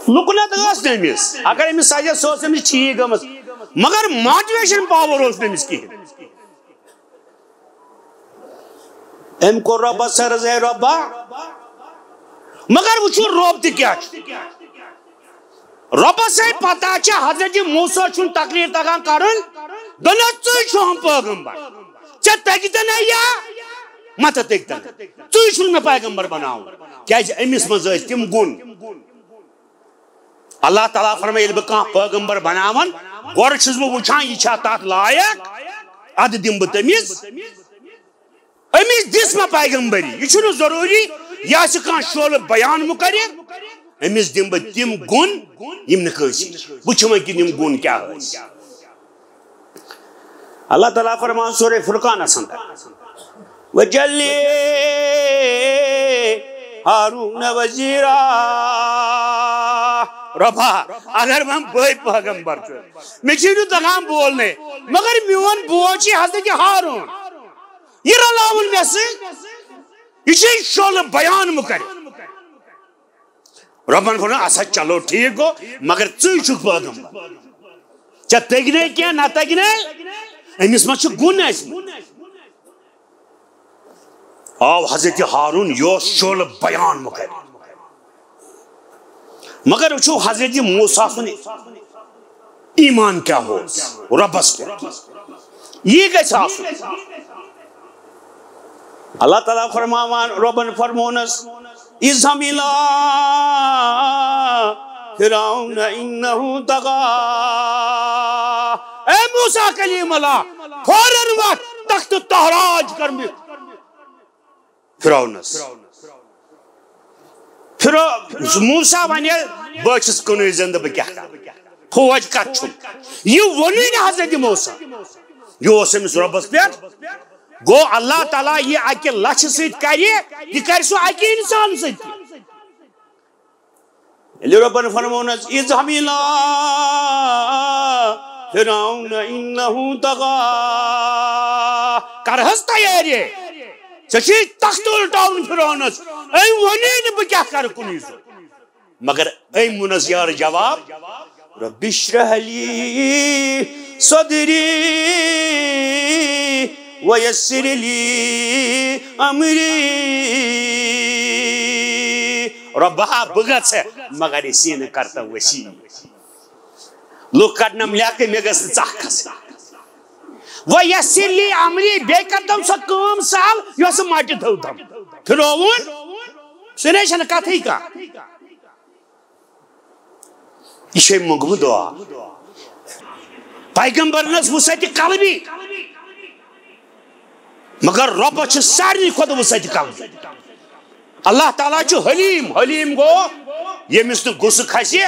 لُکنت ٲس نہٕ أمِس، اگر أمِس سجہِ، سۄ ٲس أمِس ٹھیٖک گٔمٕژ، مگر motivation power اوس نہٕ أمِس کِہیٖنۍ۔ أمۍ کوٚر رۄبس عرض، "اے رۄبا"، مگر وٕچھِو رۄب تہِ کیٛاہ چھُ۔ رۄبس ہے پتہ چھِ، حضرت موسیٰ چھُنہٕ تقریر تگان کرُن، دوٚپنس، "ژٕے چھُہم پیغمبر، ژےٚ تگہِ تہِ نہ یا مہ تہِ تگہِ تہِ نہ، ژٕے چھُنہٕ مےٚ پیغمبر بناوُن"، کیٛازِ أمِس منٛز ٲسۍ تِم گُن۔ اللہ تعالیٰ فرمایہِ، ییٚلہِ بہٕ کانٛہہ پیغمبر بناون، گۄڈٕ چھُس بہٕ وٕچھان، یہِ چھا تتھ لایق، ادٕ دِمہٕ بہٕ تٔمِس۔ أمِس دِژ مےٚ پیغمبری، یہِ چھُنہٕ ضروٗری یہِ آسہِ کانٛہہ شولہٕ بیان مُقرر۔ أمِس دِمہٕ بہٕ تِم گُن، یِم نہٕ کٲنٛسہِ نِش۔ وٕچھو وۄنۍ کہِ یِم گُن کیٛاہ ٲسۍ۔ اللہ تعالیٰ فرمان سورہ فرقانس اندر، "وجعل لی ہارون وزیرا"۔ رۄبا، اگر وۄنۍ بٕے پیغمبر چھُس، مےٚ چھُے نہٕ تگان بولنے، مگر میون بوے چھُ حضرت ہارون، یہِ رلاوُن مےٚ سۭتۍ، یہِ چھُے شولہٕ بیان مُقرر۔ رۄبن فرموو، "اچھا، چلو، ٹھیٖک گوٚو، مگر ژٕے چھُکھ پیغمبر۔ ژےٚ تٔگۍ نے کینٛہہ، نہ تٔگۍ نے، أمِس ما چھُ گُن اَسہِ؟" آو حضرت ہارون، یہِ اوس شولہٕ بیان مُقرر۔ مگر وٕچھو حضرت موسیٰ سُنٛد ایمان کیٛاہ اوس رۄبس پٮ۪ٹھ، یہِ گژھِ آسُن۔ اللہ تعالیٰ فرماوان، رۄبن فرمونس، "اذهب إلى فرعون إنه طغى"۔ اے موسیٰ کلیم اللہ، فوراً وۄتھ تخت تہراج کرنہِ فرعونس۔ فرعو-، موسیٰ ونہِ، "بہٕ چھُس کُنُے زندٕ، بہٕ کیٛاہ کرٕ؟ فوج کتھ چھُم؟" یہِ ووٚنُے نہٕ حضرت موسیٰ۔ یہِ اوس أمِس رۄبس پٮ۪ٹھ۔ گوٚو اللہ تعالیٰ یہِ اکہِ لچھِ سۭتۍ کرِ، یہِ کرِ سُہ اکہِ انسان سۭتۍ تہِ۔ ییٚلہِ رۄبن فرمونس، "اذهب إلى فرعون إنه طغى"، کر حظ تیٲری، ژےٚ چھُے تخت الٹاوُن فرعونس۔ أمۍ ووٚنُے نہٕ بہٕ کیٛاہ کرٕ کُنُے زوٚن۔ مگر أمۍ ووٚنس یارٕ جواب، "رب اشرح لي صدري ويسر لي أمري"۔ رۄبا، بہٕ گژھٕ، مگر یہِ سیٖنہٕ کر تہٕ وسیع۔ لُکھ کڑنم لیکھٕ، مےٚ گٔژھ نہٕ ژکھ کھسٕنۍ۔ "ویسر لی امری"، بیٚیہِ کر تِم سۄ کٲم سہل، یۄس مٹہِ تھٲو تِم۔ فرعون، سُہ نے چھنہٕ کتھٕے کانٛہہ۔ یہِ چھُ أمۍ موٚنگمُت دُعا۔ پیغمبرن ٲس وسعت قلبی، مگر رۄبس چھِ سارنٕے کھۄتہٕ وسعت قلبی۔ اللہ تعالیٰ چھُ حلیم، حلیم گوٚو ییٚمِس نہٕ غصہٕ کھسہِ۔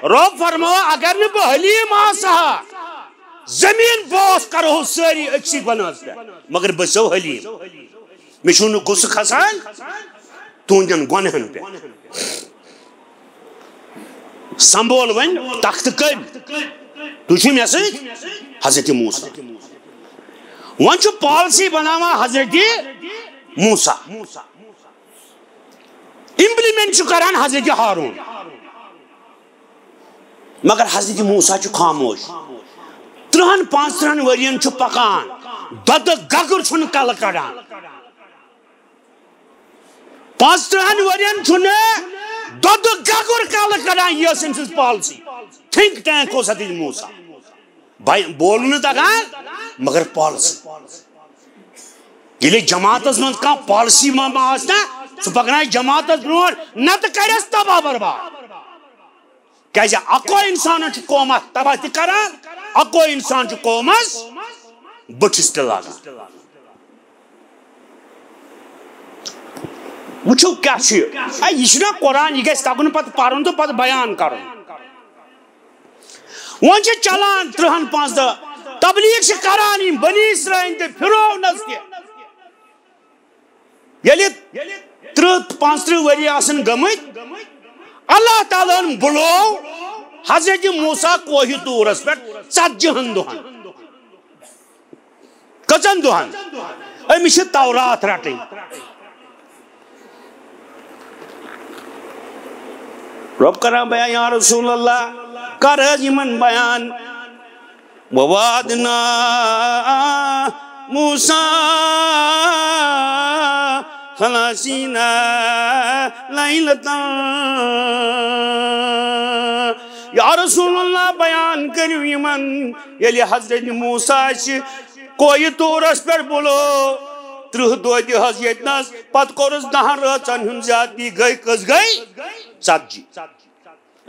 رۄب فرماوان، اگر نہٕ بہٕ حلیم آسہٕ ہا، زٔمیٖن بوس کرہو سٲری أکسٕے گۄناہس پٮ۪ٹھ، مگر بہٕ چھُسو حلیم۔ مےٚ چھُنہٕ غصہٕ کھسان تُہنٛدٮ۪ن گۄنہن پٮ۪ٹھ۔ سنبھول وۄنۍ تختہٕ کٔمۍ؟ تُہۍ چھِو مےٚ سۭتۍ؟ حضرت موسیٰ۔ وۄنۍ چھُ پالیسی بناوان حضرت موسیٰ، امپلیمنٹ چھُ کران حضرت ہارون۔ مگر حضرت موسیٰ چھُ خاموش۔ ترٕہن پانٛژترٕہن ؤرین چھُ پکان، دۄدٕ گگر چھُنہٕ کلہٕ کڑان۔ پانٛژترٕہن ؤرین چھُنہٕ دۄدٕ گگر کلہٕ کڑان، یہِ ٲس أمۍ سٕنٛز پالیسی۔ تھنک ٹینک اوس حضرت موسیٰ۔ بے-، بولُن نہٕ تگان، مگر پالیسی۔ ییٚلہِ جماعتس منٛز کانٛہہ پالیسی ما، ما آسہِ نا، سُہ پکنایہِ جماعتس برونٛٹھ، نتہٕ کرٮ۪س تباہ برباد۔ کیازِ اکوے انسان چھُ قومس تباہ تہِ کران، اکوے انسان چھُ قومس بٔٹھِس تہِ لاگان۔ وٕچھِو کیٛاہ چھُ یہِ۔ اے، یہِ چھُنہ قرآن، یہِ گژھِ تَگُن پَتہٕ پَرُن تہٕ پَتہٕ بیان کَرُن۔ وۄنۍ چھِ چلان ترٕٛہَن پانٛژھ دَہ، تبلیغ چھِ کَران یِم بنی اسرائیل تہِ، فرعونَس تہِ۔ ییٚلہِ ترٕٛہ پانٛژترٕٛہ ؤری آسَن گٔمٕتۍ، اللہ تعالیٰ ہن بُلوو حضرت موسیٰ کوہِ طورس پٮ۪ٹھ ژتجی ہن دۄہن۔ کٔژن دۄہن؟ أمِس چھِ تورات رٹٕنۍ۔ رۄب کران بیان، یا رسول اللہ، کر حظ یِمن بیان۔ ووعدنا موسیٰ ثلاثین لیلة۔ یا رسول اللہ، بیان کٔرِو یِمن، ییٚلہِ حضرت موسیٰ اَسہِ کوہِ طورس پٮ۪ٹھ بُلو، ترٕٛہ دۄہ دِ حظ ییٚتنس، پتہٕ کوٚرُس دہن رٲژن ہُنٛد زیادتی، گٔے کٔژ گٔے؟ ژتجی۔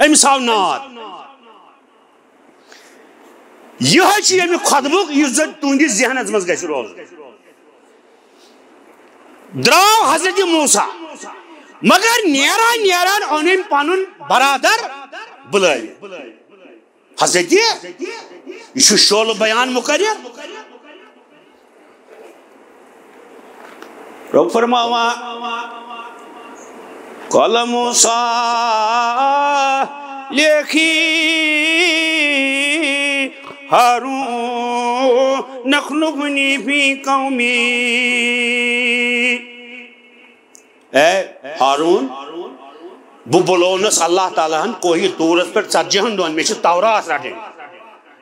أمِس آو نار۔ یِہوٚے چھُ ییٚمہِ خۄطبُک، یُس زن تُہنٛدِس ذہنس منٛز گژھِ روزُن۔ درٛاو حضرت موسیٰ، مگر نیران نیران اوٚن أمۍ پنُن برادر بُلٲوِتھ۔ حضرت، یہِ چھُ شولہٕ بیان مقرر۔ رۄب فرماوان، قال موسیٰ لأخیہ ہارون اخلفنی فی قومی۔ اے ہارون، بہٕ بُلونس اللہ تعالیٰ ہن کوہِ طورس پٮ۪ٹھ ژتجی ہن دۄہن، مےٚ چھِ تورات رٹٕنۍ۔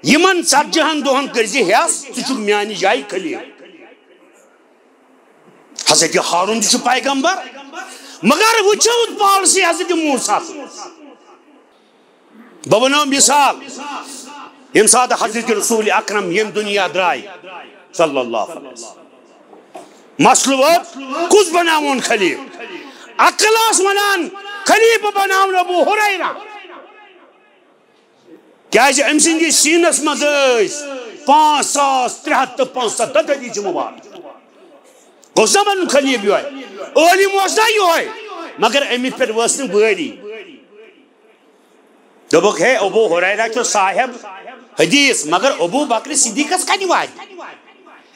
یِمن ژتجی ہن دۄہن کٔرۍ زِ ہٮ۪س، ژٕ چھُکھ میانہِ جایہِ خلیٖل۔ حضرت ہارون تہِ چھُ پیغمبر، مگر وٕچھِو policy حضرت موسیٰ سٕنٛز۔ بہٕ وَنو مثال، ییٚمہِ ساتہٕ حضرت رسول اکرم ییٚمہِ دُنیا درٛاے، صلی اللہ علیہ وسلم، مسلہٕ ووت، کُس بناوون خلیٖفہٕ؟ عقل ٲس وَنان خلیٖفہٕ بناوُن ابو ہریرہ، کیازِ أمۍ سٕنٛدِس سیٖنس منٛز ٲسۍ پانٛژھ ساس ترٛےٚ ہتھ تہٕ پانٛژھ ستتھ حدیث مبارک۔ گوٚژھ نا بنُن خلیٖفہٕ یِہوٚے؟ عٲلِم اوس نا یِہوٚے، مگر أمِس پٮ۪ٹھ وٲژ نہٕ وٲری۔ دوٚپُکھ، ہے، ابو ہریرہ چھُ صاحب حدیث، مگر ابو بکر صدیقس کتہِ واتہِ؟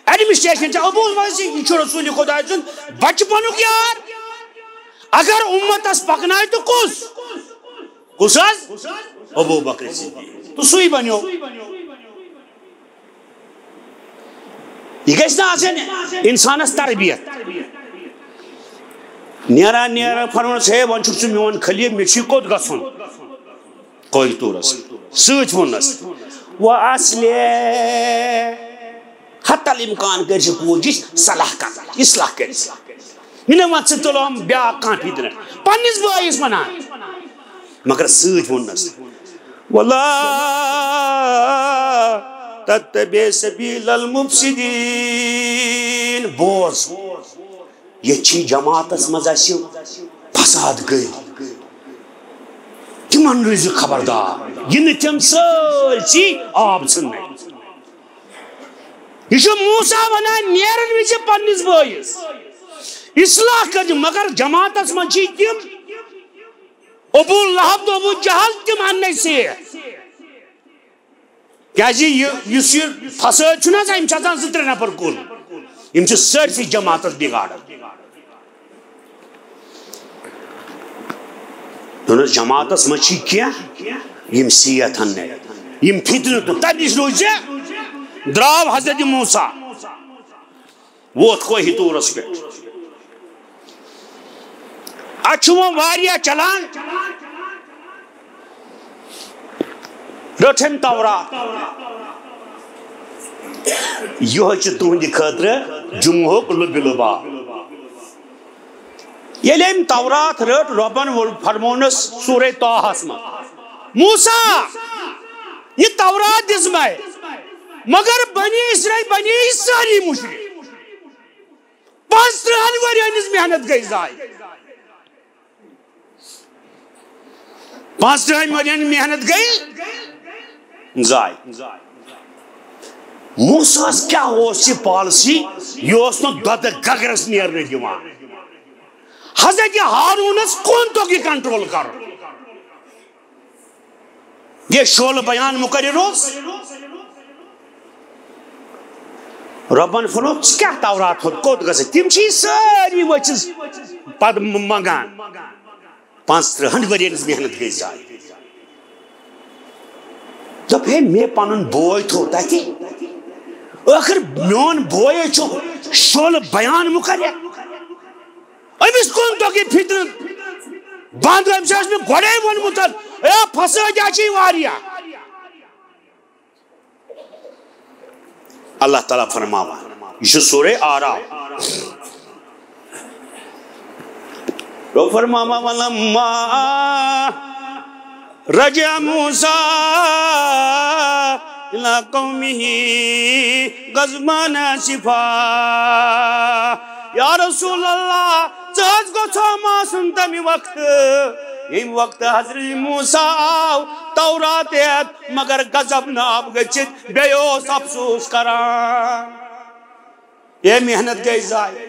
Administration چھِ ابو بکر صدیق، یہِ چھُ رسول خداے سُنٛد بچپنُک یار۔ اگر اُمتس پکنایہِ تہٕ کُس؟ کُس حظ؟ ابو بکر صدیق۔ تہٕ سُے بنیو۔ یہِ گژھِ نہٕ آسٕنۍ اِنسانَس تربیت۔ نیران نیران فرموونَس، ہے، وۄنۍ چھُکھ ژٕ میون خلیٖفہٕ، مےٚ چھُے کوٚت گژھُن؟ کوہِ طورس۔ سۭتۍ ووٚننَس، و اصلح، حتی الامکان کٔرۍ زِ کوٗشِش صلاح کَرنٕچ، اصلاح کٔرۍ زِ۔ مےٚ نہ وَن ژٕ تُلہٕ ہم بیٛاکھ کانٛہہ فِتنہٕ۔ پنٛنِس بٲیِس وَنان۔ مگر سۭتۍ ووٚننَس، ولا تتبع سبیل المفسدین۔ بوز، ییٚتہِ چھی جماعتس منٛز اَسہِ فساد گٔے، تِمن روٗزِو خبردار، یہِ نہٕ تِم سٲرسٕے آب ژھٕننَے۔ یہِ چھُ موسیٰ وَنان نیرن وِزِ پننِس بٲیِس، اصلاح کٔرِو، مگر جماعتس منٛز چھی تِم ابو لہب تہٕ ابو جہل تہِ ماننَے سیف۔ کیازِ یہِ، یُس یہِ فسٲد چھُنہٕ حظ، أمۍ چھِ آسان زٕ ترٛےٚ نفر کُل۔ یِم چھِ سٲرسٕے جماعتس بِگاڑان۔ دوٚپنَس، جماعتس منٛز چھِ کینٛہہ یِم سیف ہن نہٕ، یِم فِتنہٕ تہٕ تَتہِ نِش روٗزِ۔ درٛاو حضرت موسیٰ۔ ووت کوہِ طورس پٮ۪ٹھ۔ اتھ چھُ وۄنۍ واریاہ چلان۔ رٔٹ أمۍ تورات۔ یِہوٚے چھُ تُہنٛدِ خٲطرٕ جمعہُک لُبہِ لُبا۔ ییٚلہِ أمۍ تورات رٔٹ، رۄبن ووٚن، فرموونس سورہ طٰہس منٛز، موسیٰ، یہِ تورات دِژ مےٚ، مگر بنی اسرائیل بنے سٲری مُشرِک۔ پانٛژترٕٛہن ؤرین ہٕنٛز محنت گٔے ضایع۔ پانٛژترٕٛہن ؤرین ہٕنٛز محنت گٔے ضایع۔ موسیٰ ہس کیٛاہ اوس یہِ policy؟ یہِ اوس نہٕ دۄدٕ گگرس نیرنہٕ دِوان۔ حضرت ہارونس کُن توٚگ یہِ control کرُن۔ یہِ شولہٕ بیان مقرر اوس۔ رۄبن فرموو، ژٕ کیٛاہ تورات ہُنٛد کوٚت گژھکھ؟ تِم چھِ سٲری ؤژھِس پتہٕ منٛگان۔ پانٛژترٕٛہن ؤرین ہٕنٛز محنت گٔے ضایع۔ دوٚپ، ہے، مےٚ پنُن بوے تھوٚو تتہِ۔ ٲخر میون بوے چھُ شعلہٕ بیان مقرر۔ أمِس کُن توٚگ یہِ فِتنہٕ۔ بنٛد، أمِس اوس مےٚ گۄڈَے ووٚنمُت، ہے، فسٲدی چھِ واریاہ۔ اللہ تعالیٰ فرماوان، یہِ چھُ سورہ اعراف۔ گوٚو فرماوان، "ولما رجع موسیٰ الی قومہ غضبان آسفا۔" یا رسول اللہ، ژٕ حظ گوٚژھ ہم آسُن تمہِ وقتہٕ، ییٚمہِ وقتہٕ حضرت موسیٰ آو تورات ہٮ۪تھ، مگر غضبناک گٔژھِتھ بیٚیہِ اوس افسوس کران۔ یہِ محنت گٔے ضایع۔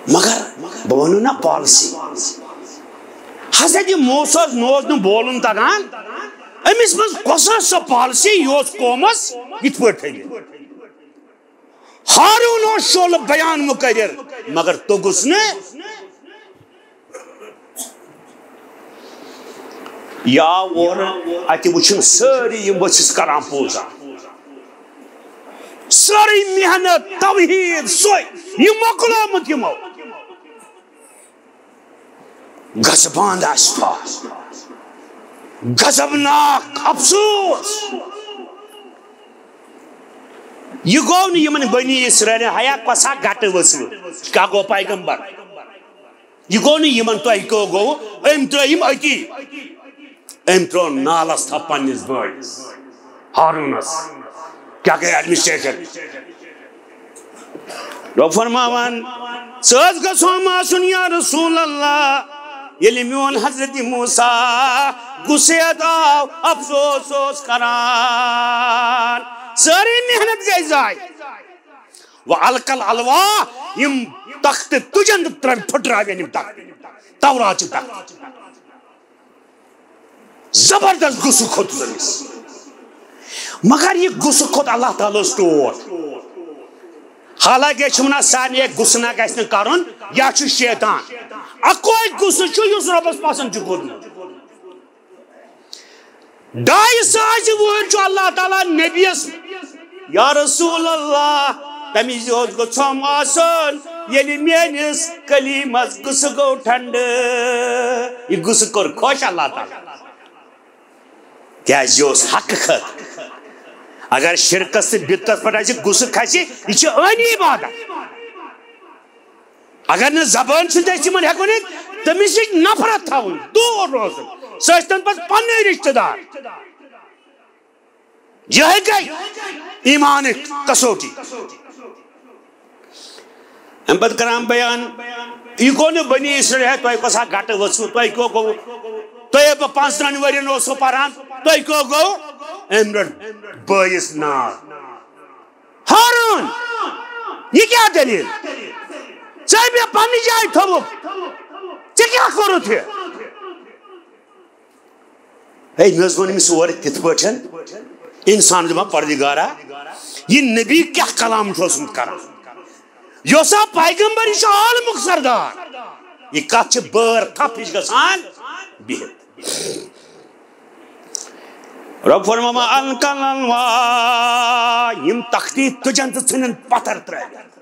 مگر بہٕ وَنو نا پالسی۔ حضرت موسیٰ ہَس نہ اوس نہٕ بولُن تَگان۔ أمِس منٛز کۄس ٲس سۄ پالسی یہِ اوس قومَس یِتھ پٲٹھۍ تھٲوِتھ؟ ہارون اوس شعلہٕ بیان مقرر، مگر توٚگُس نہٕ۔ یہِ آو اورٕ، اَتہِ وٕچھِن سٲری یِم ؤژھِس کران پوٗزا۔ سٲرٕے محنت، توحیٖد، سۄے، یہِ مۄکلومُت یِمو۔ غضبان آسفا، غضبناک، افسوس۔ یہِ گوٚو نہٕ یِمن بنی اسرائیلن، ہیا کۄسا گٹہٕ ؤژھوٕ، کیٛاہ گوٚو پیغمبر؟ یہِ گوٚو نہٕ یِمن، تۄہہِ کیٛاہ گوٚو؟ أمۍ ترٛٲے یِم أتی۔ أمۍ ترٛوو نالس تھپھ پننِس بٲیِس ہارونس۔ کیٛاہ گٔے ایڈمنسٹریشن؟ رۄب فرماوان، "ژٕ حظ گژھان آسُن یا رسول اللہ، ییٚلہِ میون حضرت موسیٰ غصہٕ ہٮ۪تھ آو، افسوس اوس کران، سٲرٕے محنت گٔے ضایع۔" و القل الواح، یِم تختہٕ تُجن تہٕ ترٲوۍ، پھٕٹراوٮ۪ن یِم تختہٕ، تورات چہِ تختہٕ۔ زبردست غصہٕ کھوٚت أمِس۔ مگر یہِ غصہٕ کھوٚت اللہ تعالیٰ ہس ٹوٹھ۔ حالانکہِ أسۍ چھِ وَنان سارنٕے، ہے، غصہٕ نہ گژھِ نہٕ کرُن، یا چھُ شیطان۔ اکوے غصہٕ چھُ یُس رۄبس پسند چھُ کھوٚتمُت۔ ڈاے ساس وُہُر چھُ اللہ تعالیٰ نبیَس، یا رسول اللہ، تَمہِ وِزِ اوس گوٚژھُم آسُن، ییٚلہِ میٲنِس کلیمس غصہٕ گوٚو ٹھنڈٕ۔ یہِ غصہٕ کوٚر خۄش اللہ تعالیٰ، کیازِ یہِ اوس حقہٕ خٲطرٕ۔ اگر شرکس تہٕ بدعتس پٮ۪ٹھ اَسہِ غصہٕ کھسہِ، یہِ چھِ عٲنی عبادت۔ اگر نہٕ زبٲنۍ سۭتۍ أسۍ یِمن ہٮ۪کو ؤنِتھ، تٔمِس نِش نفرت تھاوٕنۍ، دوٗر روزُن، سُہ ٲسۍ تن پتہٕ پننے رشتہٕ دار۔ یِہے گٔے ایمانٕچ کسوٹی۔ اَمہِ پتہٕ کران بیان، یہِ گوٚو نہٕ بنی اسرائیل، ہے، تۄہہِ کۄس اکھ گٹہٕ ؤژھوٕ، تۄہہِ کیٛاہ گوٚو؟ تۄہہِ ہے بہٕ پانٛژترٕٛہن ؤرین اوسو پران، تۄہہِ کیٛاہ گوٚو؟ أمۍ رٔٹ بٲیِس ناو۔ ہارون، یہِ کیٛاہ دٔلیٖل؟ ژےٚ مےٚ پننہِ جایہِ تھوٚوُکھ، ژےٚ کیٛاہ کوٚرُتھ یہِ؟ ہے، مےٚ حظ ووٚن أمِس اورٕ تِتھ پٲٹھۍ، اِنسان دَپان، پروردگارا، یہِ نبی کیٛاہ کلام چھُ اوسمُت کران؟ یہِ اوسا پیغمبر؟ یہِ چھُ عالمُک سردار۔ یہِ کتھ چھِ بٲر تھپھ ہِش گژھان بِہِتھ۔ رۄب فرماوان، القل الواح، یِم تختی تُجن تہٕ ژھٕنن پتھر ترٲوِتھ۔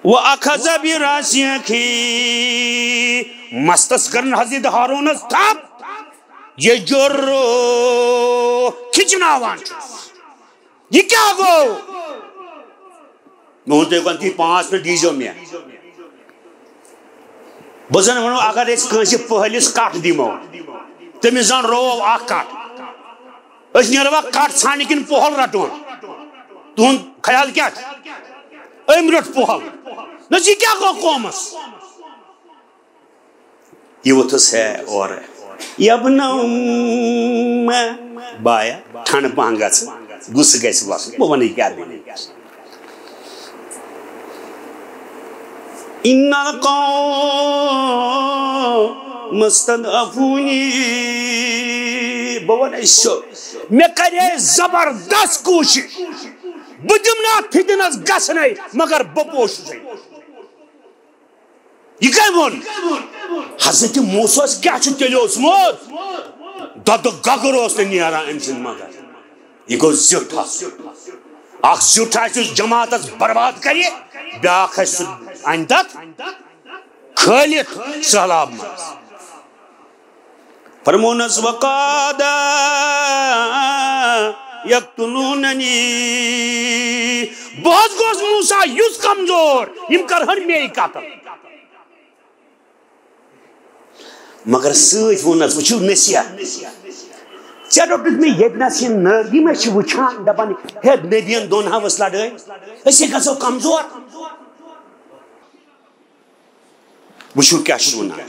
و اخذ برأس اخیہ، مستس کرن حضرت ہارونس تھپھ، یجرہ، کھِچناوان چھُس۔ یہِ کیٛاہ گوٚو؟ مےٚ ووٚن تۄہہِ گۄڈٕنیتھٕے پانٛژھ منٹ دیٖزیو مےٚ۔ بہٕ زن ونو، اگر أسۍ کٲنٛسہِ پٔہلِس کٹھ دِمو، تٔمِس زن روو اکھ کٹھ، أسۍ نیروا کٹھ ژھانڈنہِ کِنہٕ پۄہل رٹون؟ تُہُنٛد خیال کیٛاہ چھُ؟ أمۍ رٔٹ پۄہل۔ نہ، یہِ کیٛاہ گوٚو قومس؟ یہِ ووٚتھُس ہے اورٕ۔ یَبنَ اُمَّ، بایا، ٹھنڈٕ پہن گژھ، غصہٕ گژھِ وَسُن۔ بہٕ وَنہٕ یہِ کیٛاہ دٔلیٖل۔ ان القوم استضعفونی، بہٕ وَنہٕ سیوٚد، مےٚ کَرے زبردست کوٗشِش، بہٕ دِمہٕ نہٕ اَتھ فِتنَس گژھنَے، مگر بہٕ پوشُسَے۔ یہِ کٔمۍ ووٚن؟ حضرت موسیٰ ہس کیٛاہ چھُ تیٚلہِ اوسمُت؟ دۄدٕ گگُر اوس نہٕ نیران أمۍ سٕنٛدِ مگر۔ یہِ گوٚو زیُٹھ اکھ۔ اکھ زیُٹھ آسہِ، یُس جماعتس برباد کرِ، بیٛاکھ آسہِ، سُہ انہِ تتھ کھٲلِتھ سہلاب منٛز۔ فرمونس وقادا یقتلوننی، بہٕ حظ گوس موسیٰ یُس کمزور، یِم کرہن مے قتل۔ مگر سۭتۍ ووٚننس، وٕچھِو نصیحت، ژےٚ روٚٹُتھ مےٚ ییٚتہِ نس یہِ نٔر، یِم ٲسۍ چھِ وٕچھان، دپان، ہے، نبین دۄن ہاوس لڑٲے، أسۍ ہے گژھو کمزور۔ وٕچھِو کیٛاہ چھُ وَنان۔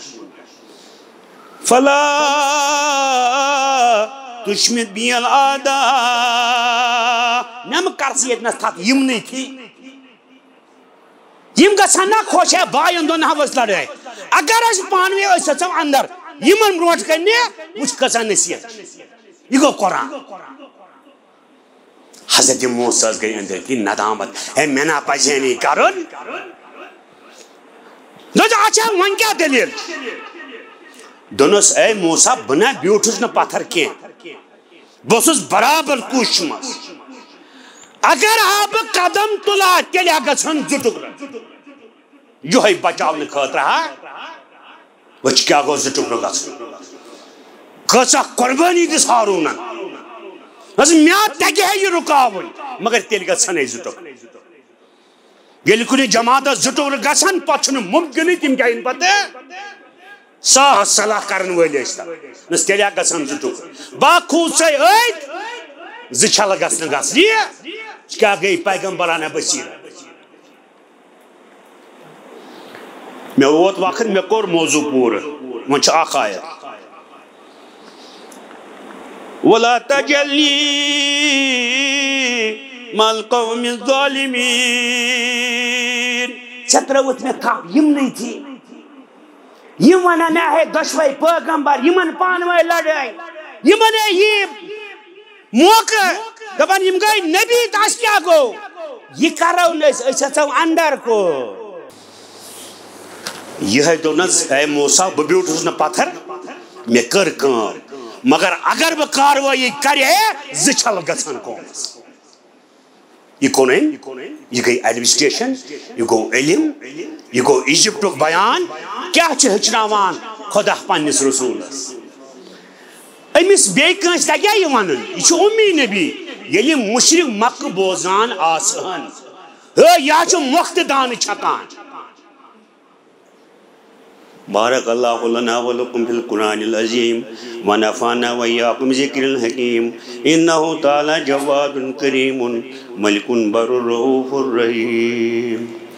فلا تشمت بی الاعداء، مےٚ مہٕ کر ژٕ ییٚتہِ نَس تھَتھ یِمنٕے تھی۔ یِم گژھن نا خۄش، ہے، باین دۄن ہاوس لڑٲے۔ اگر أسۍ پانہٕ ؤنۍ أسۍ اژو اندر، یِمن برونٛٹھ کنہِ وٕچھ کۭژاہ نصیحت۔ یہِ گوٚو قرآن۔ حضرت موسیٰ ہس گٔے أنٛدرۍ کِنۍ ندامت، ہے، مےٚ نا پزِ ہے نہٕ یہِ کرُن۔ دوٚپُس، اچھا، وۄنۍ کیٛاہ دٔلیٖل؟ دوٚپنس، اے موسیٰ، بہٕ نا بیوٗٹھُس نہٕ پتھر کینٛہہ، بہٕ اوسُس برابر کوٗشِش منٛز۔ اگر ہا بہٕ قدم تُلہٕ ہا، تیٚلہِ ہا گژھن زٕ ٹُکرٕ۔ یِہوٚے بچاونہٕ خٲطرٕ ہا، وٕچھ کیٛاہ گوٚو زٕ ٹُکرٕ گژھُن۔ کۭژاہ قۄربٲنی دِژ ہاروٗنن۔ دوٚپُس، مےٚ تگہِ ہے یہِ رُکاوٕنۍ، مگر تیٚلہِ گژھن ہے زٕ ٹُکرٕ۔ ییٚلہِ کُنہِ جماعتس زٕ ٹُکرٕ گژھن، پتہٕ چھُنہٕ مُمکِنٕے تِم کیٛاہ یِن پتہٕ۔ ساہس صلاح کرن وٲلۍ ٲسۍ تن۔ نس تیٚلہِ ہا گژھن زٕ ٹُکرٕ۔ باقٕے کھوٗژ سَے أتھۍ، زٕ چھلہٕ گژھنہٕ گژھِ۔ یہِ کیٛاہ گٔے پیغمبرانہ بصیرت؟ مےٚ ووت وقت، مےٚ کوٚر موضوع پوٗرٕ۔ وۄنۍ چھُ اکھ آیت۔ ولا تجعلنی مع القوم الظالمین۔ ژےٚ ترٲوٕتھ مےٚ تھپھ یِمنٕے تھی۔ یِم ونان، مےٚ ہے دۄشوے پیغمبر، یِمن پانہٕ ؤنۍ لڑٲے، یِمن ہے یی موقع، دپان، یِم گٔے نبی، تہٕ اَسہِ کیٛاہ گوٚو؟ یہِ کرو نہٕ أسۍ، أسۍ اژو اندر کُن۔ یِہوٚے دوٚپنس، اے موسیٰ، بہٕ بیوٗٹھُس نہٕ پتھر، مےٚ کٔر کٲم، مگر اگر بہٕ کاروٲیی کرِ ہے، زٕ چھلہٕ گژھن قومس۔ یہِ کوٚن أمۍ؟ یہِ گٔے ایڈمنسٹریشن، یہِ گوٚو علم، یہِ گوٚو ایجپٹُک بیان۔ کیٛاہ چھُ ہیٚچھناوان خۄدا پننِس رسوٗلس؟ أمِس بیٚیہِ کٲنٛسہِ تگیٛاہ یہِ ونُن؟ یہِ چھُ اُمی نبی۔ ییٚلہِ مُشرِک مکہٕ بوزان آسہٕ ہن، ہے، یہِ ہا چھُ مۄختہٕ دانہٕ چھکان۔ بارک اللہ لنا ولکم فی القرآن العظیم، ونفعنا وإیاکم ذکر الحکیم، انہ تعالی جواد کریم، ملک بر رؤوف الرحیم۔